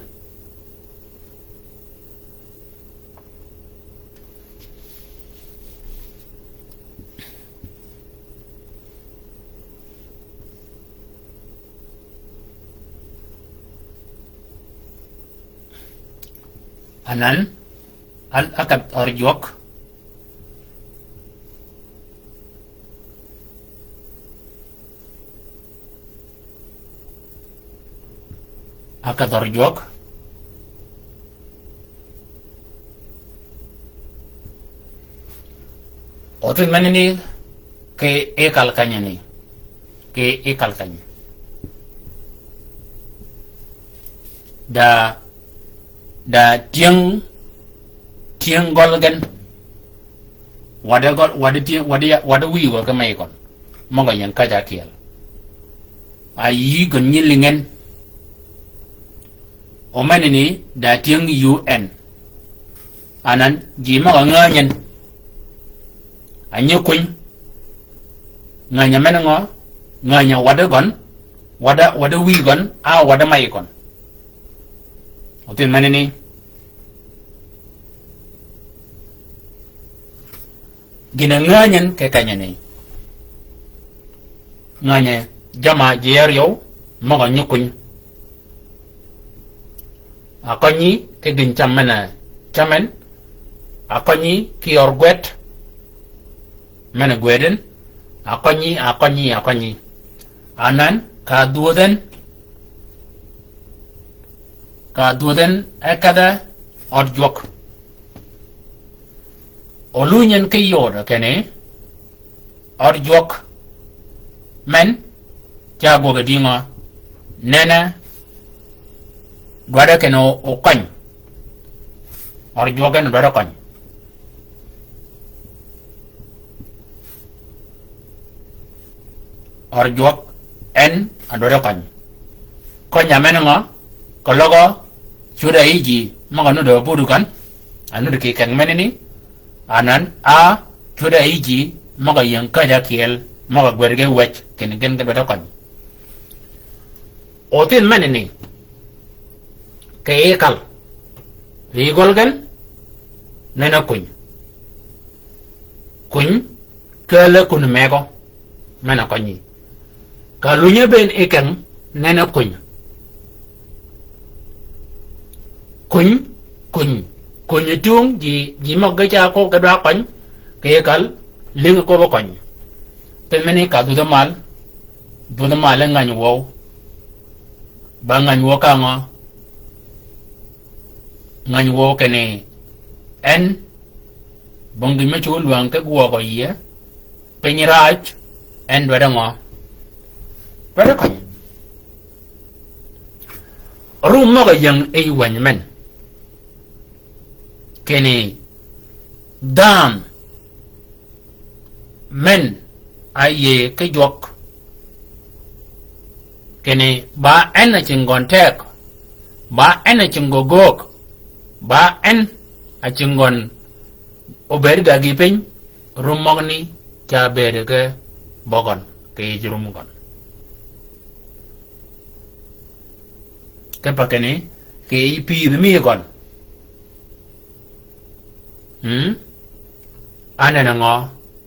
Anan, al akad arjuak. Ákedh Ørjwøk. Othith menani ki ikal kenyani. Ki ikal keny. Da, da tyëng, tyëng gøl gen. Waddi gøl, waddi tyëng, waddi, waddi wïy wø ki mey gøn. Møg-a ying käjj-a ákyeel. A yï gøn nyi lïngi en. O menani da tyëng U N. Anan, ji møg-a ngänyi en. A nyi kuny. Ngänyi men ngø, ngänyi waddi gøn, waddi, waddi wïy gøn, a waddi mey gøn. Othith menani. Gïn-a ngänyi en ki kenyani. Ngänyi jamm-a ji áryew, møg-a nyi kuny. A kønyi ki gïn cam men-a cam en, a kønyi ki ør gwed men-a gwed en, a kønyi, a kønyi, a kønyi. Anan, ka dhwödh en, ka dhwödh en e kedhe ød jwøk. Olunyi en ki yod kinni, ød jwøk men, ca gwøg-a dïngø, nene, dwaddi kinni o, okøny. Ød jwøk en dwaddi køny. Ør jwøk en a dwaddi køny. Køny-a men ngø, keløg cwöd-a yï ji, møg-a nudd-a budu kan, a nudd kì keng menani, anan a cwöd-a yï ji, møg-a ying käjj-a ákyeel, møg-a gwed ge wec, kinni gen ge dwaddi køny. Othith menani, kì yij kal, yij gøl gen, nene kuny. Kuny, kääl-a kun megø, men-a kønyi. Ka lunyi bënn yi keng, nene kuny. Kuny, kuny, kuny tung, ji, ji møg ge ca ko ge dwa køny, kì yij kal, lïngi ko be køny. Piny menani ka dhudh mal, dhudh mal e ngäny wøw. Ba ngäny wøw ka ngø? Ngäny wøw kinni en, bong gïn me cwöl wang ki gwøg yie, piny raj, en dwaddi ngø? Dwaddi køny. Rum møg-a ying yi wänyi men. Kinni dhanhø men a yïëy ki jwøk. Kinni ba en a cing gøn teg, ba en a cing gø göög, ba en a cing gøn obëëd gagi piny, rum møgani ca bëëd ge bøgøn, kì yij rum gøn. Kipe kinni, kì yij pïdhi mi gøn. Hmm? Anene ngø,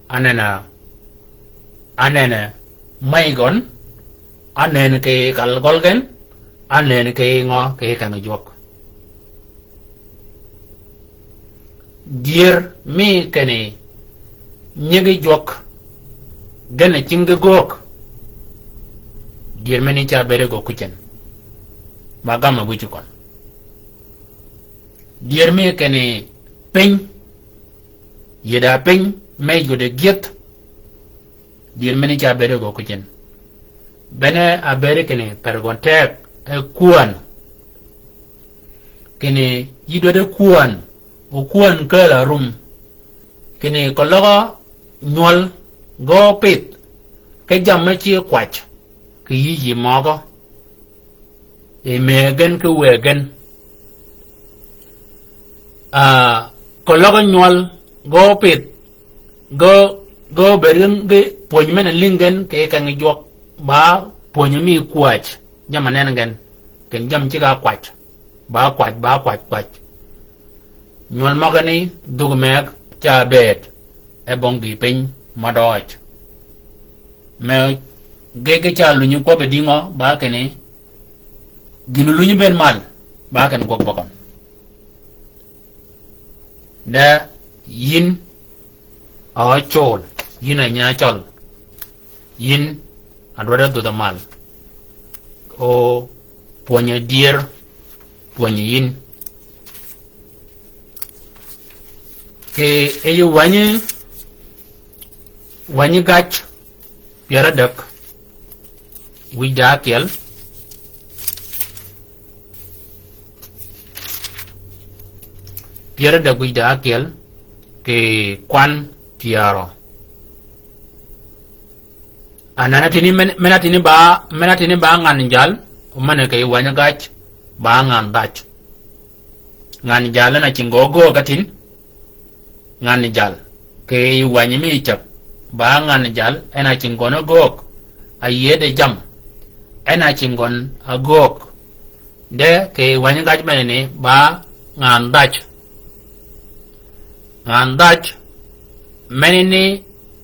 anene, anene mey gøn, anene kì kal gøl gen, anene kì ngø, kì keng jwøk. Dyër mi kinni nyigi jwøk, gen a cinggi göög. Dyër menani ca bëëde gø kucen. Ma gam a wïj gøn. Dyër mi kinni piny, yïdda piny, me yuddi gyëdh. Dyër menani ca bëëde gø kucen. Bene a bëëde kinni per gøn teg, e kwän. Kinni yï dwaddi kwän, o kwän kääl-a rum. Kinni keløg nywøl ge opidh, ki jammì me ci kwäj, kì yï ji møgø. Yi mëggi gen ki wëggi gen. Ah, keløg nywøl ge opidh, ge, ge obëëd gen ge pwönyi men-a lïngi gen kì keng jwøk, ba pwönyi mi kwäj, jammì nenni gen, kinni jammì cigg-a kwäj, ba kwäj, ba kwäj, kwäj. Nywøl møgani dhug mëgg ca bëëd, e bong gïï piny mø døøj. Me gegi ca lunyi kwøbbi dïngø, ba kinni, gïn lunyi bënn mal, ba kinni gwøg bøgøn. De yïn a ócol, yïn a nyi acøl, yïn a dwaddi dhudh mal. O pwönyi dyër, pwönyi yïn. Kì yij wänyi, wänyi gac, pyär ádäg wïj di ákyel. Pyär ádäg wïj di ákyel, kì kwan tyërø. Anan atïni men, men atïni ba, men atïni ba ngan jal, men kì yij wänyi gac, ba ngan dhaj. Ngan jal en a cingø göög atïn, ngan jal. Kì yij wänyi mi cäg, ba ngan jal, en a cingøn a göög, a yied a jam, en a cingøn a göög. De kì yij wänyi gac menani ba ngan dhaj. Ngan dhaj menani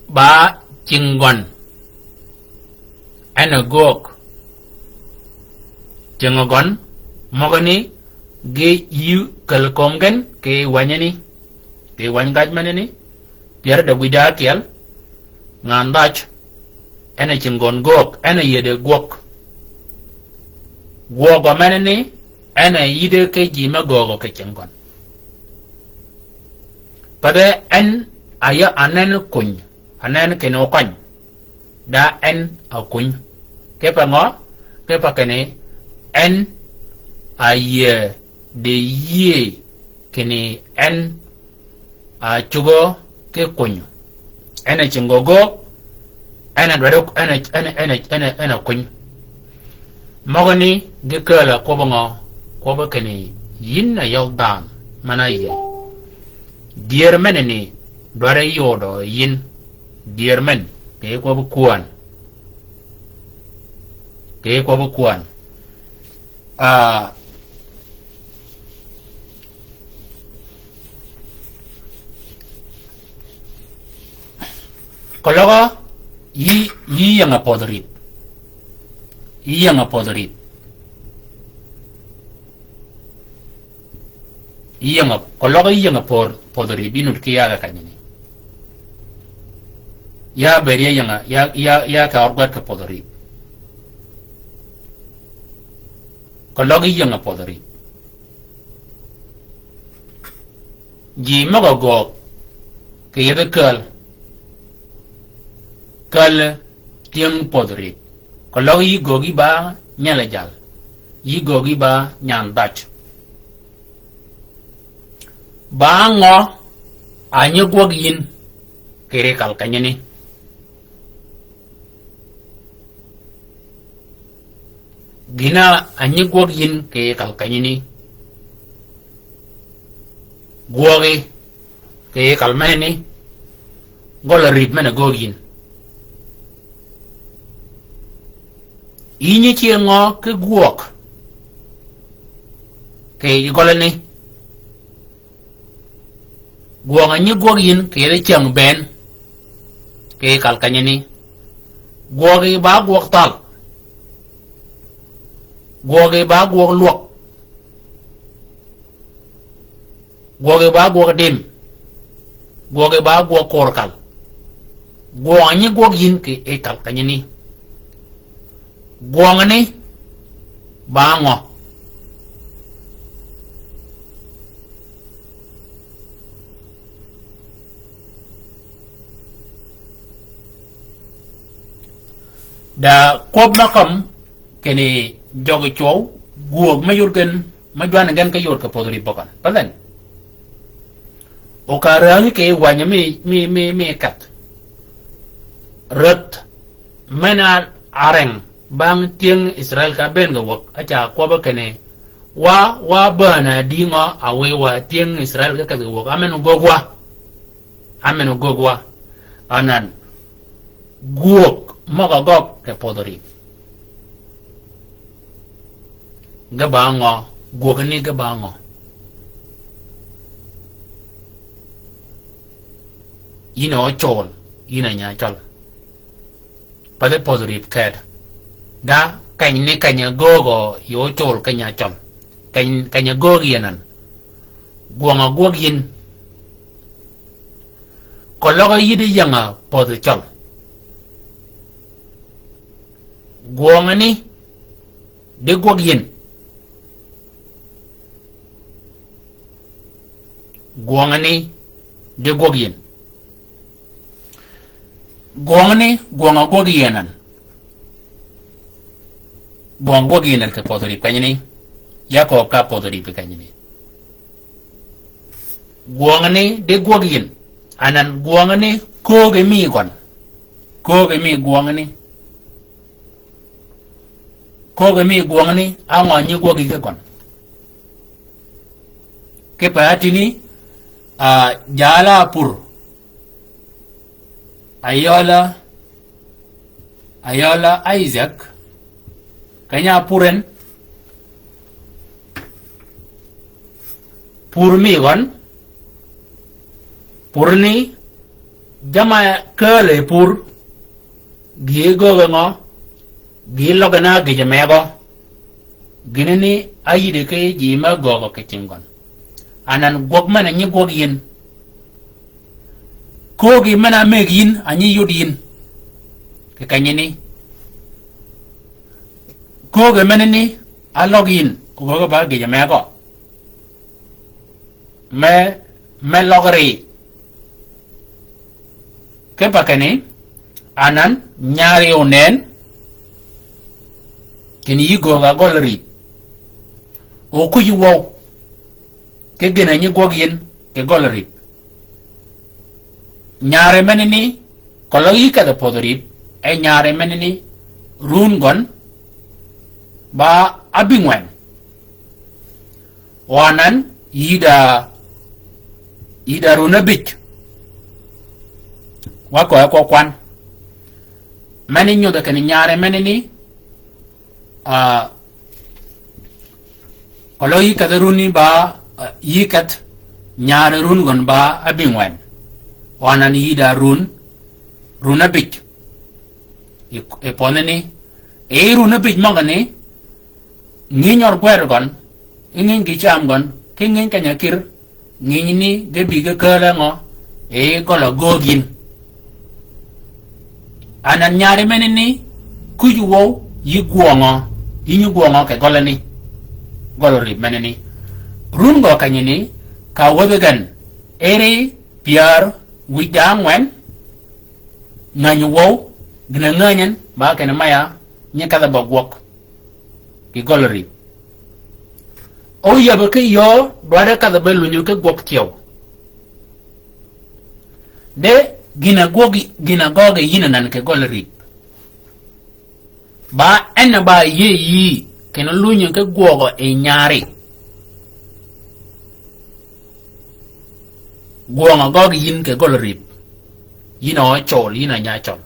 ba cingøn en a göög. Cingø gøn, møgani, gï yï käl kömi gen kì yij wänyi ni. Kì yij wänyi gac menani, pyär ádäg wïj di ákyel, ngan dhaj, en a cingøn göög, en a yied a gwøg. Gwøgø menani, en a yïde ki ji me göögø kì cingøn. Path en a ya anen kuny, anen kinni okøny. Da en a kuny. Kipe ngø, kipe kinni en a yie di yie kinni en a cugø ki kuny. En a cingø göög, en a dwaddi, en a, en a, en a, en a, en a kuny. Møgani gï kääl a kwøbbi ngø, kwøbbi kinni yïn a yøl dhanhø, men-a yie. Dyër menani dwaddi yudø yïn. Dyër men, kì yij kwøbbi kwän. Kì yij kwøbbi kwän. Ah, keløg yï, yï ying-a pödhi rïp. Yï ying-a pödhi rïp. Yï ying-a, keløg yï ying-a pödhi, pödhi rïp, yï nud ki ya kì kanyani. Ya bëëd ya ying-a, ya, ya, ya kì ørgwed kì pödhi rïp. Keløg yï ying-a pödhi rïp. Ji møg-a göög kì yethi kääl. Kääl tyëng pödhi rïp. Keløg yï göög yï ba nyal-a jal. Yï göög yï ba nyan dhaj. Ba ngø a nyi gwøg yïn kì ri kal kenyani? Gïn-a a nyi gwøg yïn kì kal kenyani? Gwøgi kì kal menani, gøl-a rïp men-a göög yïn. Yï nyi cing ngø ki gwøg kì gølani? Gwøng a nyi gwøg yïn kì yethi cyäng bënn kì kal kenyani? Gwøgi ba gwøg thal. Gwøgi ba gwøg lwøg. Gwøgi ba gwøg dim. Gwøgi ba gwøg kor kal. Gwøng a nyi gwøg yïn kì kal kenyani? Gwøngani ba ngø? Da kwøb me kømmi kinni jøgi cwøw, gwøg me yod gen, me jwanni gen ki yod kì pödhi rïp bøgøn. Path en. O ka räängi kì wänyi mi, mi, mi, mi kedh. Räth men-a áreng bang tyëng Israel ka bëën kì wäg, a ca kwøbbi kinni, wa, wa bääna dïngø a wiy wa tyëng Israel ka kedh kì wäg, a men ogöög wa. A men ogöög wa. Anan, gwøg møg-a gøggi kì pödhi rïp. Ge ba ngø, gwøgani ge ba ngø? Yïn a ócol, yïn a nya cøl. Pathi pödhi rïp ked. Da, keny ni keny-a göög yie ócol ki nya cøl. Keny, keny-a göög yie nan. Gwøng-a gwøg yïn. Keløg yï di ying-a pödhi cøl. Gwøngani di gwøg yïn. Gwøngani di gwøg yïn. Gwøngani, gwøng-a gwøg yïn an. Gwøng-a gwøg yïn an kì pödhi rïp kenyani. Ya köög ka pödhi rïp kenyani. Gwøngani di gwøg yïn. Anan gwøngani köögi mi gøn. Köögi mi gwøngani. Köögi mi gwøngani, á ngø nyi gwøgi ki gøn. Kipe átïni, a, jal-a pur. Ayøla, ayøla Isaac. Keny-a pur en. Pur mi gøn. Pur ni, jamm-a kääl yi pur. Gï gööge ngø, gï løgge na gïjø megø. Gïn ni áyïddi ki ji me göögø kì cing gøn. Anan gwøg men-a nyi gwøg yïn. Köögi men-a mëggi yïn, a nyi yud yïn. Kì kenyani. Köögi menani, áløg yïn, köögi ba gïjø megø. Me, me løg ri. Kipe kinni, anan, nyari onën, kinni yï göög-a gøl rïp. O kuj wøw, ki gïn-a nyi gwøg yïn, kì gøl rïp. Nyari menani, keløg yï kedh-a pödhi rïp, e nyari menani, run gøn, ba ábïngwen. O anan, yïddi, yïddi run ábïj. Wa köö e kwøb kwan. Meni nyodhi kinni nyari menani, a, keløg yï kedh runi ba, a, yï kedh nyari run gøn ba ábïngwen. O anan yïddi run, run ábïj. I, i pödheni, i run ábïj møgani, ngïny ør gwed gøn, i ngïny gï cam gøn, ki ngïny keny-a kïr, ngïny ni ge bï ge kääl-a ngø, e gøl-a göög yïn. Anan nyari menani, kuj wøw, yï gwøngø, yï nyi gwøngø kì gølani. Gøl rïp menani. Run gø kenyani, ka wädhi gen, eri pyär wïj da ángwen, ngänyi wøw, gïn-a ngänyi en, ba kinni maya, nyi kedh-a ba gwøg. Kì gøl rïp. Óyäbbi ki yöö dwaddi kedh-a be lunyu ki gwøg thyew. De gïn-a gwøg, gïn-a gøggi yïn anan kì gøl rïp. Ba en ba yïëy yïí, kinni lunyu ki gwøgø yi nyari. Gwøng-a gøggi yïn kì gøl rïp. Yïn a ócøl, yïn a nyacøl.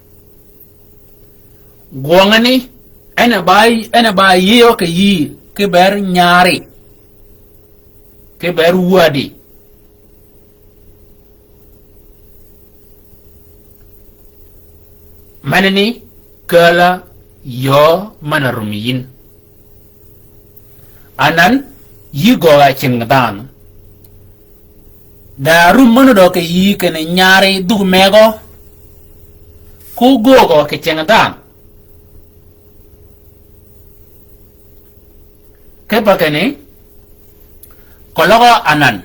Gwøngani, en a ba, en a ba yïëyø kì yïí, ki ber nyari, ki ber wädi. Menani, kääl-a yöö men-a rum yïn. Anan, yï göög-a cing dhanhø. Da rum men-a dø kì yïí kinni nyari dhug megø. Ko göögø kì cing dhanhø. Kipe kinni, keløg anan.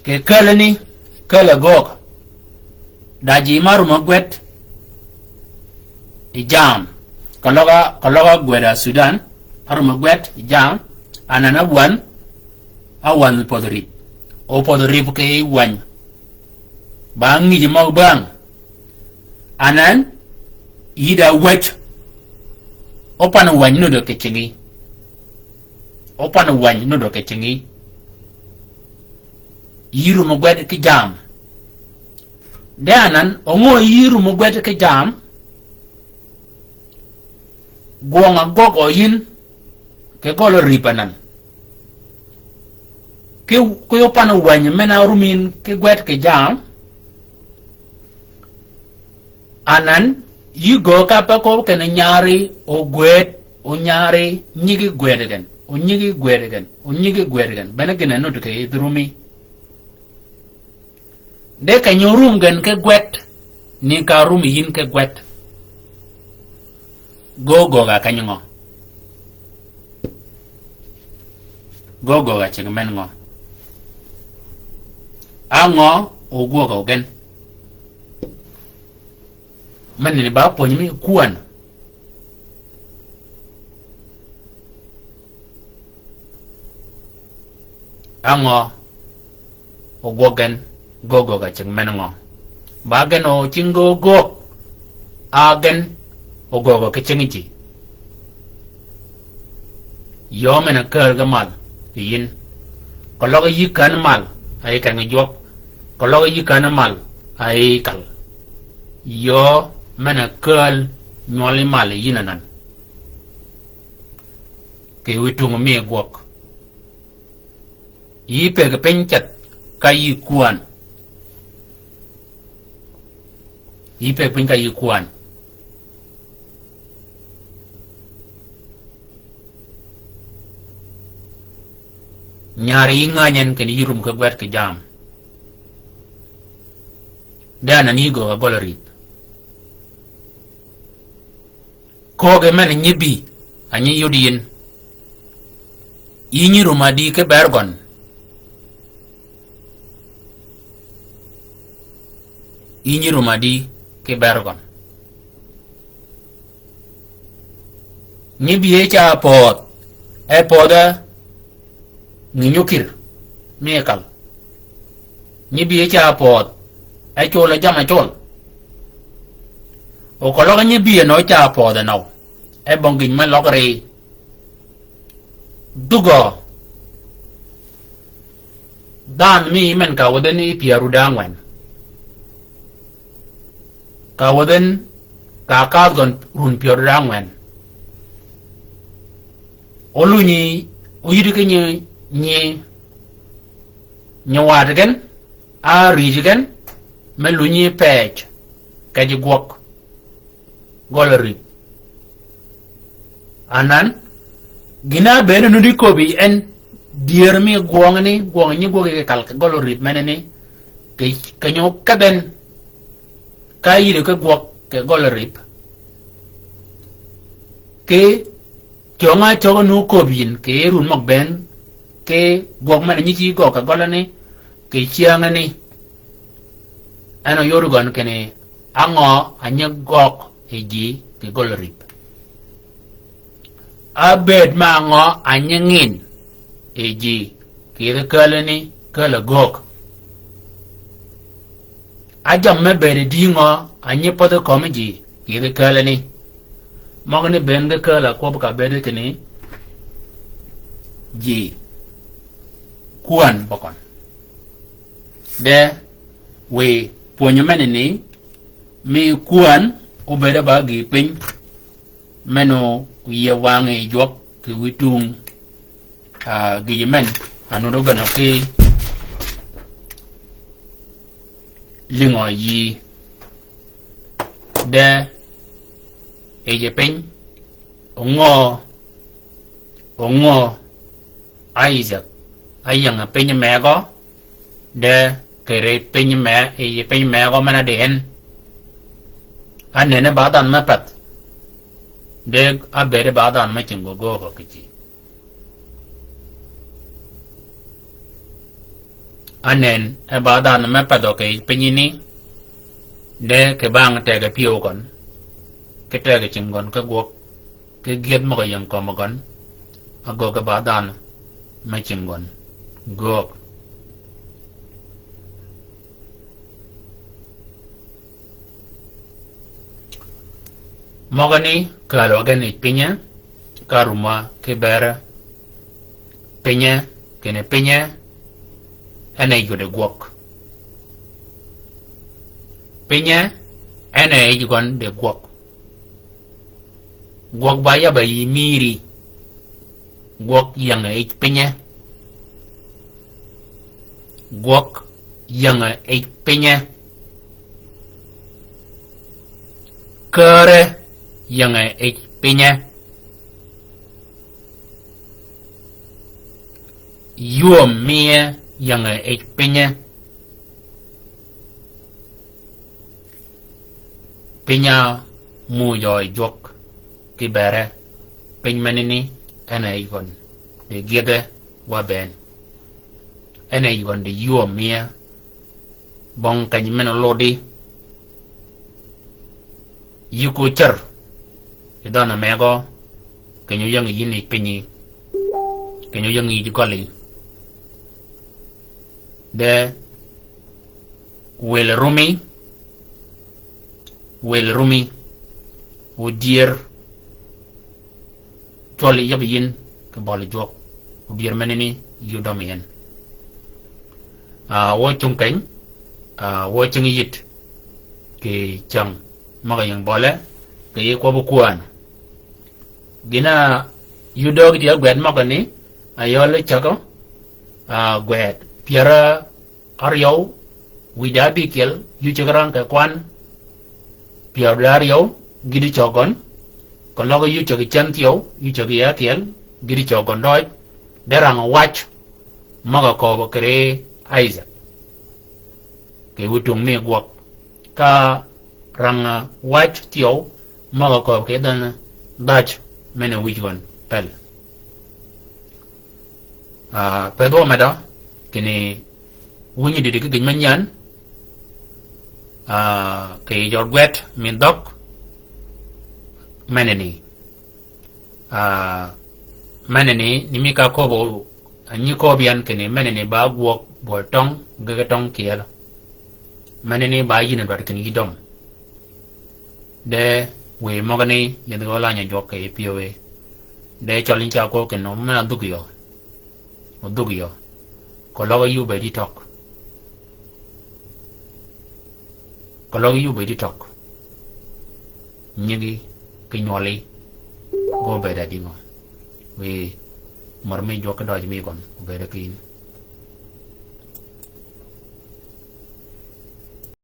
Kì kälani, källi göög. Da ji ma árum-a gwed. I jam. Keløg, keløg gwed a Sudan. Árum-a gwed, i jam. Anan áwänhi. Áwänhi pödhi rïp. O pödhi rïp kì wänyi. Ba ngïj møg bäng. Anan, yï da wäj. Opan wänyi nuddø kì cingí. Opan wänyi nuddø kì cingí. Yï rum-a gwed ki jam. De anan, o ngø yï rum-a gwed ki jam. Gwøng-a gwøg-a yïn, kì gøl rïp anan. Ki, ki opan wänyi men-a rum yïn ki gwed kì jam. Anan, yï göög ka pe köbbi kinni nyari, o gwed, o nyari, nyigi gwed gen, o nyigi gwed gen, o nyigi gwed gen. Bene gïn-a nudd kì yïdhi rumi. De keny-a orum gen ki gwed, ni ka rum yïn ki gwed. Gø göög-a keny ngø? Gø göög-a cing men ngø? Á ngø ogwøg gen? Mani ni ba pwönyi mi kwän. Á ngø ogwøg gen gøggøg a cing men ngø? Ba gen o cing gøggøg, á gen ogøggøg ki cing ji. Yø men a kääl ge mal yi yïn. Keløg yï kän mal a yi kängi jwøk. Keløg yï kän mal a yi kal. Yø men a kääl nywøl yi mal yi yïn anan. Kì wi tung mi gwøg. Yï pëggi piny ceth ka yï kwän. Yï pëggi piny ka yï kwän. Nyari yï ngänyen kinni yï rum ki gwed ki jam. De anan yï göög a gøl rïp. Köögi men nyi bï, a nyi yud yïn. Yï nyi rum adi ki ber gøn? Yï nyi rum adi ki ber gøn? Nyi bï e ca pöödh, e pöödhe ngïnyokir mi kal. Nyi bï e ca pöödh, e col e jam a col. O keløg nyi bï e nø ca pöödh e nø, e bong gïn me løg ri. Dugø. Dhanhø mi men ka wädhi ni pyär ruud ángwen. Ka wädhi ni ka kadh gøn run pyär ruud ángwen. Olunyi, oyïddi ki nyi, nyi, nyi waddi gen, a rïj gen, me lunyi pëj, kej gwøg. Gøl rïp. Anan, gïn-a bëëd nudi köbbi en dyër mi gwøng ni, gwøng nyi gwøg ki kal kì gøl rïp menani, kì, kì nyø kedhen, ka yïddi ki gwøg kì gøl rïp. Kì, cøng-a cøg nu köbbi yïn, kì run møg bënn, kì gwøg men nyi ci gøg kì gøl ni, kì cyäng ni. En oyod gøn kinni, á ngø a nyi gøg yi ji kì gøl rïp? Á bëëd me á ngø a nyi ngïn yi ji kì yidh kääl ni, kääl a göög? Á jammì me bëëd di ngø a nyi pädhi kömi ji kì yidh kääl ni? Møgani bënn ge kääl a kwøb ka bëëd kinni ji kwän bøgøn. De wi pwönyi menani, mi kwän obëëd ba gïï piny, men oyie wang yi jwøk kì wi tung, ah, gïj men, a nuti gøn ki lïngø yï. De yij piny, o ngø, o ngø, Isaac, áying piny megø, de kì ri piny me, yij piny megø men-a di en. Á nënni ba dhanhø me path. De á bëëdi ba dhanhø me cing gø göög kì ji. Á nënni ba dhanhø me path kì yij piny ni. De kì bang teg pyëw gøn. Kì teg cing gøn ki gwøg. Ki gyëdh møg-a ying kömi gøn, a göög ki ba dhanhø me cing gøn göög. Møgani kääl wa gen yij pinye, ka rumwa ki bere pinye, kinni pinye en e yud di gwøg. Pinye en e yij gøn di gwøg. Gwøg ba yab-a yï mïri. Gwøg ying-a yij pinye. Gwøg ying-a yij pinye. Kääre ying-a yij pinye. Ywöm miye ying-a yij pinye. Piny-a mujø yi jwøk ki bere. Piny menani en e yij gøn di gyëdhe wa bënn. En e yij gøn di ywöm miye. Bong keny men oludi. Yï ko cër. Yi dhøn-a megø. Keny oyängi yïn yi pinyi. Keny oyängi yij gøli. De. Wël rumi. Wël rumi. Odyër. Cwøl yab yïn kì bøli jwøk. Odyër menani yï odømi en. Ah, wø cung keny, ah, wø cing yït kì cäng møg-a ying bøle, kì yï kwøb kwän. Gïn-a yï döög tye gwed møgani, ayøl cägø, ah, gwed pyär áryew, wïj da ábïkyel, yï ceg rang kì kwan, pyär bla áryew, gïti cøgøn, keløg yï ceg cen thyew, yï ceg yï ákyel, gïti cøgøn døj, de rang wac, møg-a kööb kiri Isaac. Kì wïtung mi gwøg. Ka rang wac thyew, møg-a kööb kì dhanh dhaj, men-a wïj gøn, pel. Ah, pedh wø medø, kinni wunyi dïdï ki gïj me nyän, ah, kì jø gwed mi dhøg, menani. Ah, menani, ni mi ka köbbo, anyi köbbi yan kinni, menani ba gwøg bwøl tøng, gege tøng kyel. Menani ba yïn a dwaddi kinni yï døm. De, wiy møgani, yïn gø lany-a jwøk kì pyëwe. De, cøl ni ca kwøb kinni, men-a dhug yø. Odhug yø. Keløg yï obëëd yi tøg. Keløg yï obëëd yi tøg. Nyigi ki nywøli. Gø obëëd adïngø. Wiy mør mi jwøk ki døj mi gøn. Obëëd ki yïn.